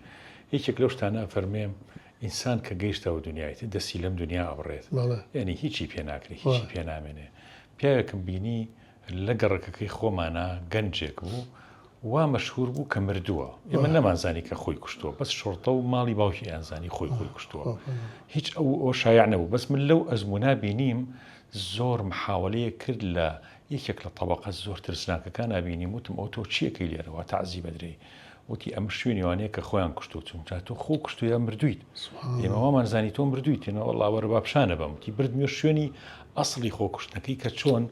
یەکێک لەو شتانە فەرمێ ئینسان کە گەیشتەوە دنیایت دەستی لەم دنیا ئەبڕێت یعنی هیچی پێ ناکرێت هیچی پێ نامێنێ پیاوێکم بینی لە گەڕەکەکەی خۆمانە گەنجێک بوو وا مەشهور بوو کە مردووە ئێمە نەمانزانی کە خۆی کوشتووە بەس شۆڕتە و ماڵی باوکی ئەیانزانی خۆی خۆی کوشتووە هیچ ئەو ئەو شایع نەبوو بەس من لەو ئەزمونا بینیم زۆر محاوەلەیەک کرد لە یەکێک لە تەبەقە زۆر ترسناکەکانا بینیم وتم ئەو تۆ چیەکەی لێرە وا تەعزیب ئەدرێی وتی ئەمە شوێنی وانەیە کە خۆیان کوشتوە چون جا تۆ خۆ کوشتوە یا مردوویت ئێمە وامان زانی تۆ مردوویت تێنە وەڵا وەرە با پیشانە بەم وتی بردمیە شوێنی ئەسڵی خۆکوشتنەکەی کە چۆن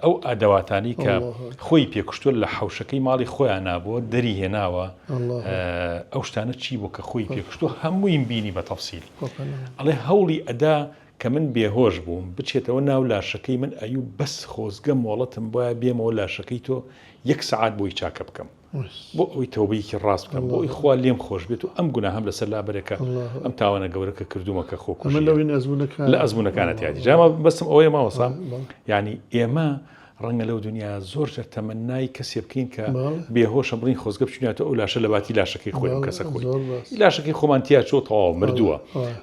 ئەو ئەدەواتانی کە خۆی پێکوشتوە لە حەوشەکەی ماڵی خۆیان نابووە دەری هێناوە ئەو شتانە چی بوو کە خۆی پێکوشتوە هەموویم بینی بە تەفسیل ئەڵێ هەوڵی ئەدا کە من بێهۆش بووم بچێتەوە ناو لاشەکەی من ئەیوو بەس خۆزگە مۆڵەتم بوایە بێمەوە لاشەکەی تۆ یەک سەعات بۆی چاکە بکەم. بۆ ئەوەی تەوبەیەکی ڕاست بکەم بۆ ئەوەی خوا لێم خۆش بێت و ئەم گوناهەم لەسەر لابەرێ کە ئەم تاوانە گەورە کە کردوومە کە خۆکوژییە لە ئەزموونەکانە تیادی جا مەبەستم ئەوەیە مامۆستا یعنی ئێمە ڕەنگە لەو دنیا زۆر جار تەمەنای کەسێ بکەین کە بێهۆشە بڵین خۆزگە بچیناتەوە ئەو لاشە لە باتی لاشەکەی خۆی ئەو کەسە خۆی لاشەکەی خۆمان تیا چۆ تەواو مردووە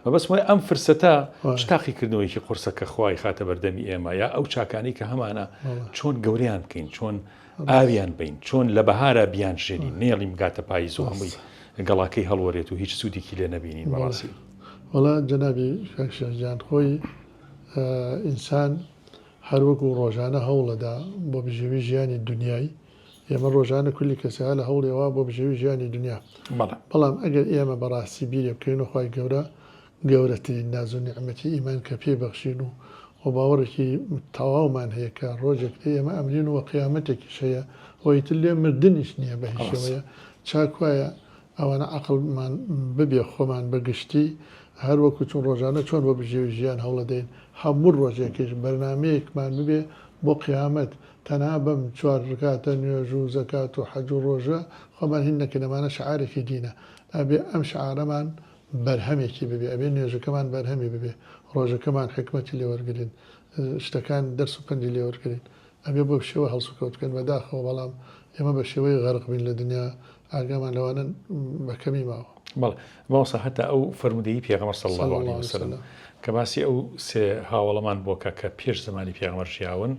مەبەستم وایە ئەم فرسەتە چ تاقیکردنەوەیەکی قورسە کە خوای خاتە بەردەمی ئێمە یا ئەو چاکانەی کە هەمانە چۆن گەورەیان بکەین چۆن ئاویان بین چۆن لە بەهارا بیان ژێنین نێڵیم بگاتە پاییز و هەمووی گەڵاکەی هەڵوەرێت و هیچ سوودێکی لێ نەبینین بەڕاستی. وەڵا جەنابی کاک شێخ گیان خۆی ئینسان هەر وەکو ڕۆژانە هەوڵەدا بۆ بژێوی ژیانی دونیای، ئێمە ڕۆژانە کولی کەسێ ها لە هەوڵی ئەوە بۆ بژێوی ژیانی دونیا، بەڵێ. بەڵام ئەگەر ئێمە بەڕاستی بیرێ بکەینەوە خوای گەورە گەورەترین ناز و نیعمەتی ئیمان کە پێی بەخشین و و باوەڕێکی تەواومان هەیە کە ڕۆژێک دێ ئێمە ئەمرین و قیامەتێکیش هەیە و ئیتر لێ مردنیش نییە بە هیچ ڕاستە. شێوەیە چاک وایە ئەوانە عەقڵمان ببێ خۆمان بە گشتی هەر وەکو چون ڕۆژانە چۆن بۆ بژێوی ژیان هەوڵەدەین هەموو ڕۆژێکیش بەرنامەیەکمان ببێ بۆ قیامەت تەنها بەم چوار ڕکاتە نوێژ و زەکات و حەج و ڕۆژە خۆمان هین نەکەین ئەمانە شعارێکی دینە ئەبێ ئەم شعارەمان بەرهەمێکی ببێ ئەبێ نوێژەکەمان بەرهەمی ببێ ڕۆژەکەمان حیکمەتی لێ وەرگرین شتەکان دەرس و پەندی لێ وەرگرین ئەبێ بەو شێوە هەڵسوکەوت بکەین بەداخەوە بەڵام ئێمە بە شێوەی غەرق بین لە دنیا ئاگامان لەوانە بە کەمی ماوە. بەڵێ مامۆستا هەتا ئەو فەرموودەی پێغەمبەر صلی اللە علیه وسلم کە باسی ئەو سێ هاوەڵەمان بۆ کە کە پێش زمانی پێغەمبەر ژیاون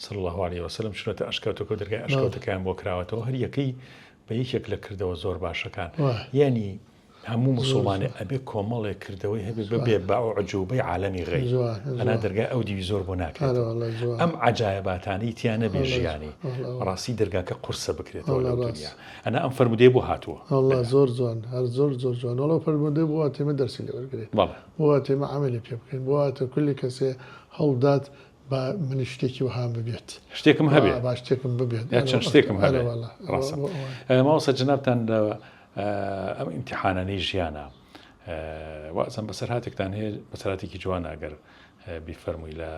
صلی اللە علیه وسلم چونەتە ئەشکەوتەکە و دەرگای ئەشکەوتەکەیان بۆ کراوەتەوە هەر یەکەی بە یەکێک لە کردەوە زۆر باشەکان یعنی هەموو موسوڵمانێ ئەبێ کۆمەڵێک کردەوەی هەبێ ببێ بە ئوعجوبەی عالەمی غەیب ئەنا دەرگای ئەو دیوی زۆر بۆ ناکرێتەوە ئەم عەجایەباتانەی تیا نەبێ ژیانی بەڕاستی دەرگاکە قورسە بکرێتەوە لەو دنیا ئەنا ئەم فەرموودەیە بۆ هاتووە والله زۆر جوان هەر زۆر زۆر جوان وەڵا فەرموودەی بۆ هاتێ ئێمە دەرسی لێ وەرگرین بەڵێ بۆ هاتێ ئێمە عەمەلی پێ بکەین بۆ هاتێ کولی کەسێ هەوڵدات با منیش شتێکی وەهام ببێت شتێکم هەبێ با شتێکم ببێت یا چەند شتێکم هەبێ ڕاستە مامۆستا جەنابتان لە ئەم ئیمتیحانانەی ژیانە وازم بەسەرهاتێکتان هەیە بەسەراتێکی جوان ئەگەر بیفەرمووی لە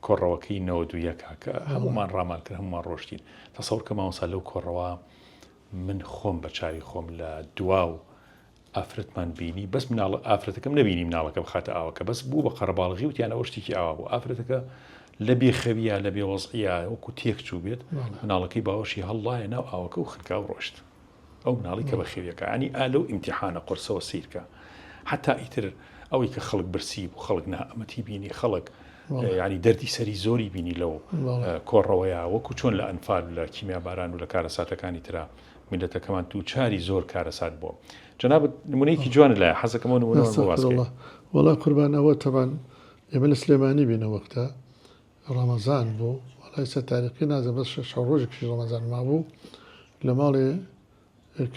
کۆڕەوەکەی 91 کە هەمومان ڕامان کرد هەمومان ڕۆشتین تەسەور کە مامۆستا لەو کۆڕەوە من خۆم بە چاوی خۆم لە دوا و ئافرەتمان بینی بەس مناڵ ئافرەتەکەم نەبینی مناڵەکە بخاتە ئاوەکە بەس بوو بە قەرەباڵغی وتیان ئەوە شتێکی ئاوا بوو ئافرەتەکە لە بێخەویە لە بێوەزعە وەکو تێک چوو بێت مناڵەکەی باوەشی هەڵڵایە ناو ئاوەکە و خنکا و ڕۆشت ئەو مناڵی کە بەخێویەکە ینی ئا لەو ئیمتیحانە قورسەوە سیرکە حتا ئیتر ئەوەی کە خەڵک برسی بوو خەڵک نائەمەتی بینی خەڵک ینی دەردی سەری زۆری بینی لەو کۆڕەوەیە وەکو چۆن لە ئەنفال لە کیمیاباران و لە کارەساتەکانی ترا میللەتەکەمان دووچاری زۆر کارەسات بووە. جەنابت نمونەیەکی جوانت لایە حەزەکەم ئەو نمونەمان بۆ باس کەی. استغفر اللە وەڵا قوربان ئەوە تەبعەن ئێمە لە سلێمانی بین ئەو وەختە ڕەمەزان بوو وەڵا ئیستا تاریخی نازانم بەس شەش حەوت ڕۆژێکیش ڕەمەزان مابوو لە ماڵێ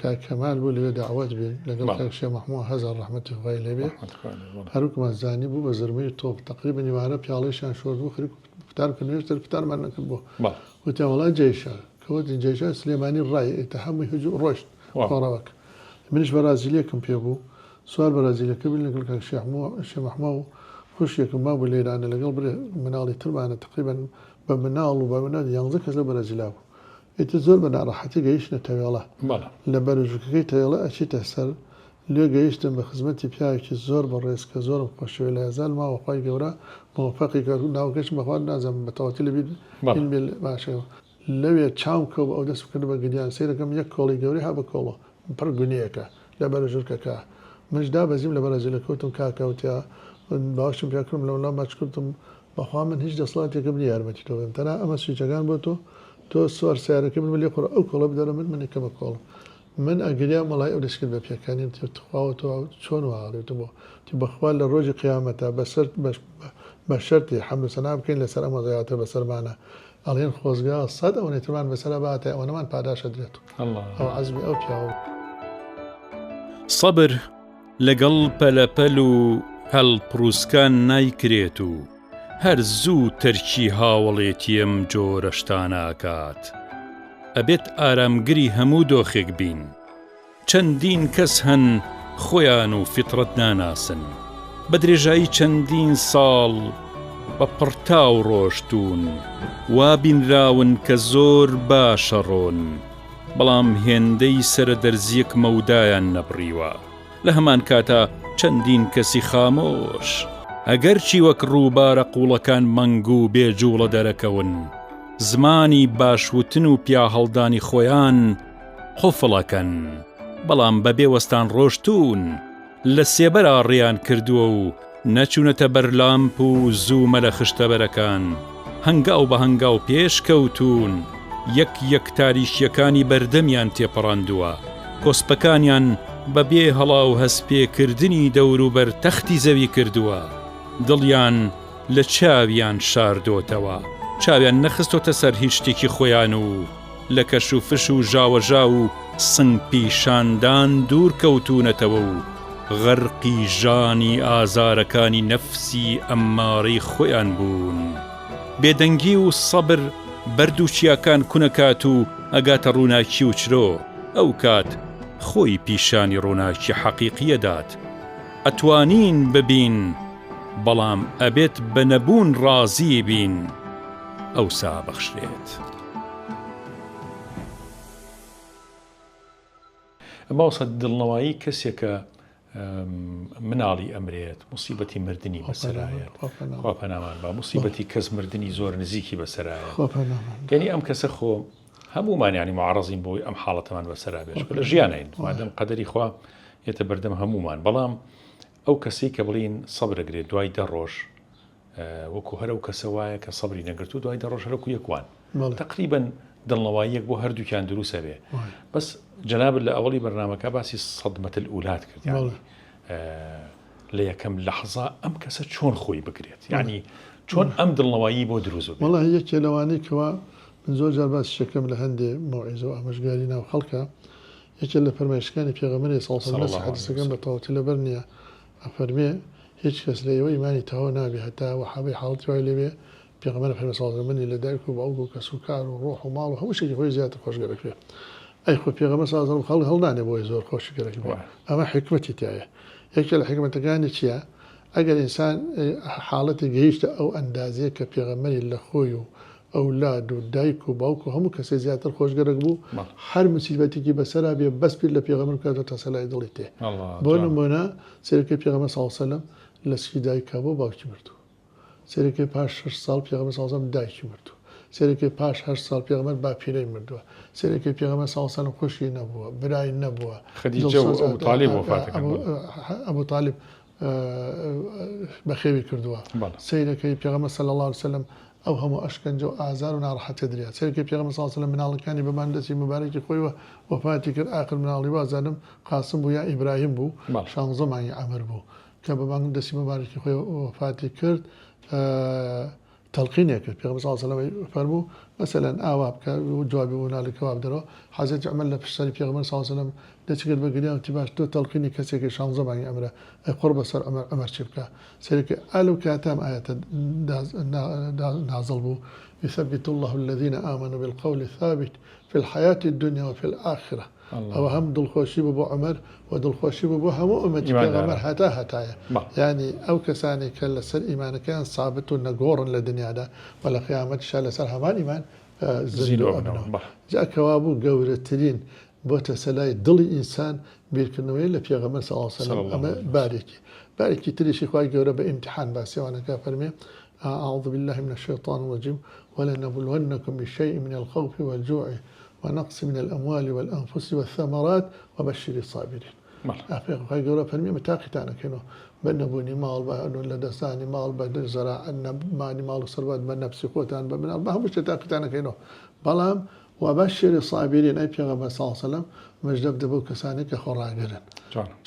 کاک کەمال بوو لەوێ دەعوەت بین لەگەڵ بەڵێ. کاک شێخ مەحموو هەزار ڕەحمەتی خوای لێ بێ ڕەحمەتی خوای لێ بێ. هەروەکمان زانی بوو بە زرمەی تۆپ تەقریبەن نیوارە پیاڵەیشیان شۆرد بوو خەریک فتار بکەن نوێژ فتارمان نەکرد بۆ بەڵێ. وتیان وەڵا جەیشە کەوتین جەیشە سلێمانی ڕای ئێتە هەمووی هجوم ڕۆشت کۆڕەوەک منیش بەرازیلیەکم پێ بوو سوار بەرازیلەکە بووین لەگەڵ کاک شێخ مەحموو و خوشکێکم مابوو لە ئێرانە لەگەڵ برێ مناڵی ترمانە تەقریبەن بە مناڵ و بە مناڵ یانزە کەس لەو بەرازیلا بوو ئیتر زۆر بە ناڕەحەتی گەیشتنە تەوێڵە لە بەرەژوکەکەی تەوێڵە ئەچیتە سەر لێ گەیشتم بە خزمەتی پیاوێکی زۆر بەڕێز کە زۆرم خۆشەوێ لە هەزار ماوە خوای گەورە مۆفەقی کات ناوەکەشم بەخوا نازانم بە تەواوەتی لەبیر هین بێ باشە لەوێ چاوم کەوت بە ئەو دەستم کرد بە گریان سەیرەکەم یەک کۆڵی گەورەی ها بە کۆڵۆ پڕ گونیەکە لە بەرە ژورکەکە منش دابەزیم لە بەرەزیلە کەوتم کاکە وتیا باوەشم پیا کردم لەولا ماچ کردم بەخوا من هیچ دەسڵاتێکم نیە یارمەتی تۆ بدەم تەنها ئەمە سویچەکان بۆ تۆ تۆ سوار سەیارەکەی بن لێ خوڕە ئەو کۆڵە بدەرە من من ئەکەمە کۆڵم من ئەگریام وەڵای ئەو دەست کرد بە پێکەنیم وتی تخواوە تۆ چۆن وا ئەڵێی وتم بۆ وتی بەخوا لە ڕۆژی قیامەتا بەسەر بە شەرتی حەمد و سەنا بکەین لەسەر ئەم وەزعیاتە بەسەرمانە ئەڵێن خۆزگا سەد ئەوەنەی ترمان بەسەرا بهاتایە ئەوەنەمان پاداش ئەدرێت ئەو عەزمی ئەو پیاوە بوو. سەبر لەگەڵ پەلەپەل و هەڵپڕوسکان نایکرێت و هەر زوو تەرکی هاوەڵێتی ئەم جۆرە شتانە ئەکات. ئەبێت ئارامگری هەموو دۆخێک بین. چەندین کەس هەن خۆیان و فیتڕەت ناناسن، بە درێژایی چەندین ساڵ بە پڕتاو ڕۆشتوون، وا بینراون کە زۆر باشە ڕۆن. بەڵام هێندەی سەرە دەرزییەک مەودایان نەبڕیوە. لە هەمان کاتا چەندین کەسی خامۆش، ئەگەرچی وەک ڕووبارە قووڵەکان مەنگ و بێ جووڵە دەرەکەون، زمانی باش وتن و پیاهەڵدانی خۆیان قوفڵ ئەکەن، بەڵام بە بێ وەستان ڕۆشتوون. لە سێبەرا ڕێیان کردووە و نەچوونەتە بەر لامپ و زوومە لە خشتەبەرەکان، هەنگاو بە هەنگاو پێش کەوتوون، یەک یەک تاریکییەکانی بەردەمیان تێپەڕاندووە، کۆسپەکانیان بە بێ هەڵا و هەستپێکردنی دەوروبەر تەختی زەوی کردووە، دڵیان لە چاویان شاردۆتەوە، چاویان نەخستۆتە سەر هیچ شتێکی خۆیان و. لە کەش و فش و ژاوەژاو و سنگ پیشاندان دوور کەوتوونەتەوە و غەرقی ژانی ئازارەکانی نەفسی ئەممارەی خۆیان بوون. بێدەنگی و سەبر بەرد و چیاکان کونەکات و ئەگاتە ڕووناکی و چرۆ، ئەوکات خۆی پیشانی ڕووناکی حەقیقی ئەدات. ئەتوانین ببین، بەڵام ئەبێت بە نەبوون ڕازی بین، ئەوسا ئەبەخشرێت. مامۆستا دڵنەوایی کەسێکە مناڵی ئەمرێت مصیبەتی مردنی بەسەرایەت خوا پەنامان با مصیبەتی کەس مردنی زۆر نزیکی بەسەرایە یعنی ئەم کەسە خۆ هەمومان ینی معرەزین بۆی ئەم حاڵەتەمان بەسەرا بێت لە ژیانین مادەم قەدەری خوا یەتە بەردەم هەمومان بەڵام ئەو کەسی کە بڵین سەبرەگرێت دوای دە ڕۆژ وەکو هەر ئەو کەسە وایە کە سەبری نەگرت و دوای دە ڕۆژ هەرەکو یەک وان تقریبا دڵنەواییەک بۆ هەردووکیان دروست هەبێ بەس جەنابت لە ئەوەڵی بەرنامەکە باسی صدمة الأولاد کرد یعنی لە یەکەم لەحزا ئەم کەسە چۆن خۆی بگرێت یعنی چۆن ئەم دڵنەوایی بۆ دروست بێت وەڵاهی یەکێ لەوانەی کەوا من زۆر جار باسی شەکەم لە هەندێ مەوعیزە و ئامۆژگاری ناو خەڵکە یەکێ لە فەرمایشەکانی پێغەمبەری صلی الله علیه و سلم حەدیسەکەم بە تەواوەتی لەبەر نییە ئەفەرمێ، هیچ کەس لە ئێوە ئیمانی تەواو نابێ هەتا وەحابەی حاڵەتی وای لێ بێ، پێغەمبەر ئەفەرمێ صلی اللە منی لە دایک و باوک و کەس و کار و ڕۆح و ماڵ و هەموو شتێکی خۆی زیاتر خۆش گەرەک بێ. ئەی خۆ پێغەمبەر صلی اللە علیە و سلم خەڵک هەڵنانێ بۆی زۆر خۆشی گەرەک بێ. ئەمە حیکمەتی تیایە. یەکێ لە حیکمەتەکانی چیە؟ ئەگەر ئینسان حاڵەتی گەیشتە ئەو ئەندازەیە کە پێغەمبەری لە خۆی و ئەولاد و دایک و باوک و هەموو کەسێ زیاتر خۆش گەرەک بوو هەر مسیبەتێکی بەسەرا بێ بەس بیر لە پێغەمبەر بکاتەوە تەسەلای دڵی تێ بۆ نمونە سەیرەکەی پێغەمبەر صلی اللە علیه وسلم لە سکی دایکا بوو باوکی مردوو سەیرەکەی پاش شەش ساڵ پێغەمبەر صلی اللە علیه وسلم دایکی مردوو سەیرەکەی پاش هەشت ساڵ پێغەمبەر باپیرەی مردووە سەیرەکەی پێغەمبەر صلی اللە علیه وسلم خوشکی نەبووە برای نەبووە خدیجە و ئەبو تالیب وەفاتەکەن ئەبو تالیب بەخێوی کردووە سەیرەکەی پێغەمبەر صلی اللە علیه وسلم ئەو هەموو ئەشکەنجە و ئازار و ناڕەحەتیە دریا سەیرەکەی پێغەمبەر صلی اللە علیه وسلم مناڵەکانی بە بان دەستی موبارەکی خۆیوە وەفاتی کرد ئاخر مناڵی وازانم قاسم بوو یا ئیبراهیم بوو شانزە مانگی عەمر بوو کە بە بانگ دەستی موبارەکی خۆی وەفاتی کرد تەلقینێ کرد پێغەمبەر صلی اللە علیه وسلم فەرموو مەسەلەن ئاوا بکە جوابی مناڵی کەوا بدەرەوە حەزرەتی عومەر لە پشت سەری پێغەمبەر صلی اللە علیه وسلم دەستی کرد بە گریان وتی باش تۆ تەلقینی کەسێکی شانزە مانگی عەمرە ئەی قوڕ بەسەر عومەر عومەر چی بکا سەیرکە ئا لەو کاتە ئەم ئایەتە نازڵ بوو یثبت الله الذین آمنوا بالقول الثابت فی الحیاة الدنیا وفی الآخرە ئەوە هەم دڵخۆشی بوو بۆ عومەر و دڵخۆشی بوو بۆ هەموو ئومەتی پێغەمبەر هەتا هەتایە یانی ئەو کەسانەی کە لەسەر ئیمانەکەیان سابت و نەگۆڕن لە دنیادا و لە قیامەتیشا لەسەر هەمان ئیمان زیندوو ئەبنەوە جا کەوابوو گەورەترین بۆ تەسەلای دڵی ئینسان بیرکردنەوەیە لە پێغەمبەر صلی اللە علیه وسلم ئەمە بارێکی بارێکی تریشی خوای گەورە بە ئیمتیحان باسی ئەوانەکە فەرمێ اعوذ بالله من الشیطان الرجیم ولنبلونکم بشیء من الخوف والجوع ونقص من الاموال والانفس والثمرات وبشر الصابرین خوای گەورە فەرمی ئێمە تاقیتان ئەکەینەوە بە نەبوونی ماڵ بە لەدەستدانی ماڵ بە زەراعەت نەمانی ماڵ و سەروەت بە نەفسی خۆتان بە مناڵ بە هەموو شتێک تاقیتان ئەکەینەوە بەڵام وبشر الصابرین ئەی پێغەمبەر صلی اللە علیه وسلم مژدە بدە بەو کەسانەی کە خۆڕاگرن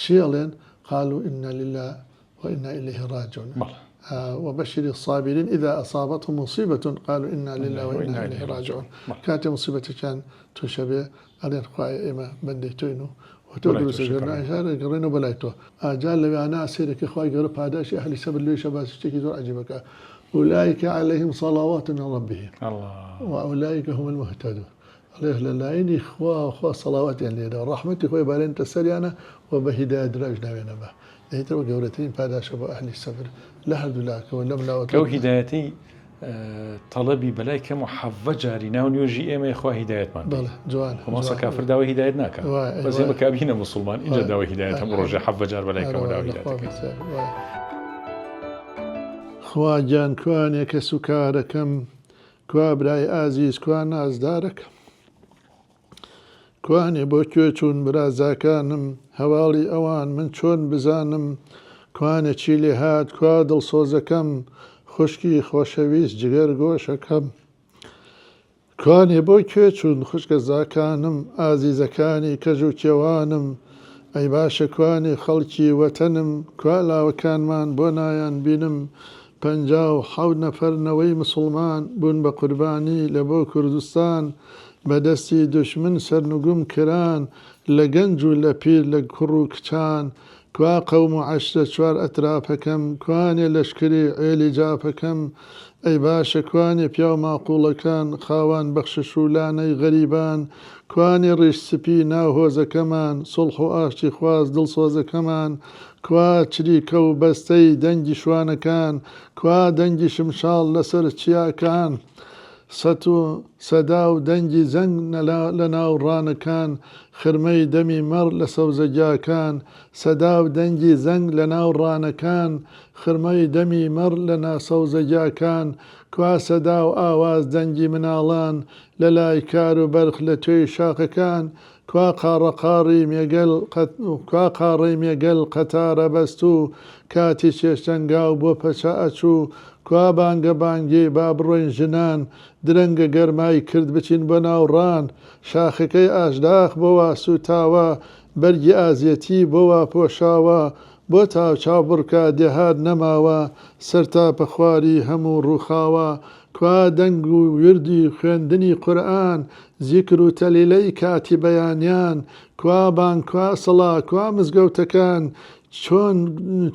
چی ئەڵێن قالوا انا لله وإنا إليه راجعون وبشر الصابرین اذا اصابتهم مصیبە قالوا انا لله وانا الیه راجعون کاتێ مصیبەتێکیان تووشە بێ ئەڵێن خوایە ئێمە بەندەی تۆین و تۆ دروست گەڕێنەوە بەلای تۆ ئاجا لەویانە سەیرەکە خوای گەورە پاداشی ئەهلی سەبر لەویشە باسی شتێکی زۆر عەجیبەکە أولئك عليهم صلوات من ربهم وأولئك هم المهتدون ئەڵێ لە لایەنی خوا خوا سەڵاواتیان لێدا ڕەحمەتی خۆی بارێنتە سەریانە و بە هیدایەت دراویش ناوێنە بە دەیتەوە گەورەترین پاداشە بۆ ئەهلی سەبر لە هەردوو لاکەوە لەم لاوە کەو هیدایەتی. تەڵەبی بەلای کەم و حەڤە جاری ناو نوێژی ئێمەیە خوا هیدایەتمان بێت. بەڵێ جوانە خۆ مامۆستا جوانە. کافر داوای هیدایەت ناکا وایە بەس ئێمە وایە. کابینە موسڵمان ئینجا وایە. داوای هیدایەت هەموو ڕۆژێ حەڤە جار بەلای ئەرە کەمەوە وایە داوای لە هیدایەت خوا دەکەین. بەزیاد وایە. خوا گیان کوانێ کەس و کارەکەم کوا برای ئازیز کوا نازدارەکەم. کوانێ بۆ کوێ چوون برازاکانم هەواڵی ئەوان من چۆن بزانم کوانێ چی لێهات کوا دڵسۆزەکەم خوشکی خۆشەویست جگەر گۆشەکەم کوانێ بۆ کوێ چوون خوشکەزاکانم ئازیزەکانی کەژ و کێوانم ئەی باشە کوانێ خەڵکی وەتەنم کوا لاوەکانمان بۆ نایان بینم 57 نەفەر نەوەی مسوڵمان بوون بە قوربانی لە بۆ کوردستان بە دەستی دوشمن سەرنگوم کران لە گەنج و لە پیر لە کوڕ و کچان کوا قەوم و عەشرە چوار ئەترافەکەم کوانێ لەشکری عێلی جافەکەم ئەی باشە کوانێ پیاو ماقوڵەکان خاوان بەخشش و لانەی غەریبان کوانێ ڕیش سپی ناو هۆزەکەمان سوڵح و ئاشتی خواز دڵسۆزەکەمان کوا چریکە و بەستەی دەنگی شوانەکان کوا دەنگی شمشاڵ لەسەر چیاکان سەت و سەدا و دەنگی زەنگ لە ناو ڕانەکان خرمەی دەمی مەڕ لە سەوزەگیاکان سەدا و دەنگی زەنگ لە ناو ڕانەکان خرمەی دەمی مەڕ لە نا سەوزەگیاکان کوا سەدا و ئاواز دەنگی مناڵان لە لای کار و بەرخ لە توێی شاخەکان کوا قاڕەقاڕی مێگەل کوا قاڕەی مێگەل قەتارە بەستوو کاتی چێشتەنگاو بۆ پەچە ئەچوو کوا بانگە بانگی با بڕۆین ژنان درەنگە گەرمای کرد بچین بۆ ناو ڕان شاخەکەی ئاشداخ بۆ وا سووتاوە بەرگی ئازیەتی بۆ وا پۆشاوە بۆ تاو چاو بڕکە دێهات نەماوە سەرتاپەخواری هەموو ڕووخاوە کوا دەنگ و ویردی خوێندنی قورئان زیکر و تەلیلەی کاتی بەیانیان کوا بانگ کوا سڵا کوا مزگەوتەکان چۆن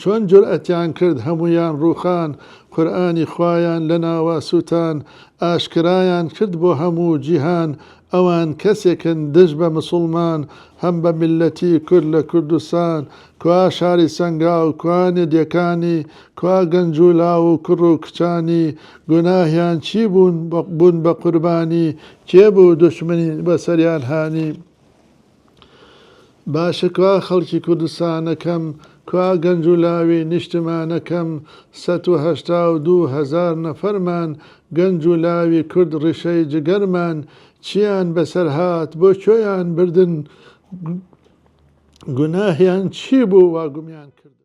چۆن جورئەتیان کرد هەموویان ڕووخان قورئانی خوایان لەناوە سوتان ئاشکرایان کرد بۆ هەموو جیهان ئەوان کەسێکن دژ بە مسوڵمان هەم بە میللەتی کورد لە کوردستان کوا شاری سەنگاو کوانێ دێکانی کوا گەنج و لاو و کوڕ و کچانی گوناهیان چی بوون بوون بە قوربانی کێ بوو دوشمنی بەسەریان هانی باشە کوا خەڵکی کوردستانەکەم کوا گەنج و لاوی نیشتمانەکەم 182 هەزار نەفەرمان گەنج و لاوی کورد ڕیشەی جگەرمان چیان بەسەر هات بۆ کوێیان بردن گوناهیان چی بوو وا گومیان کردن.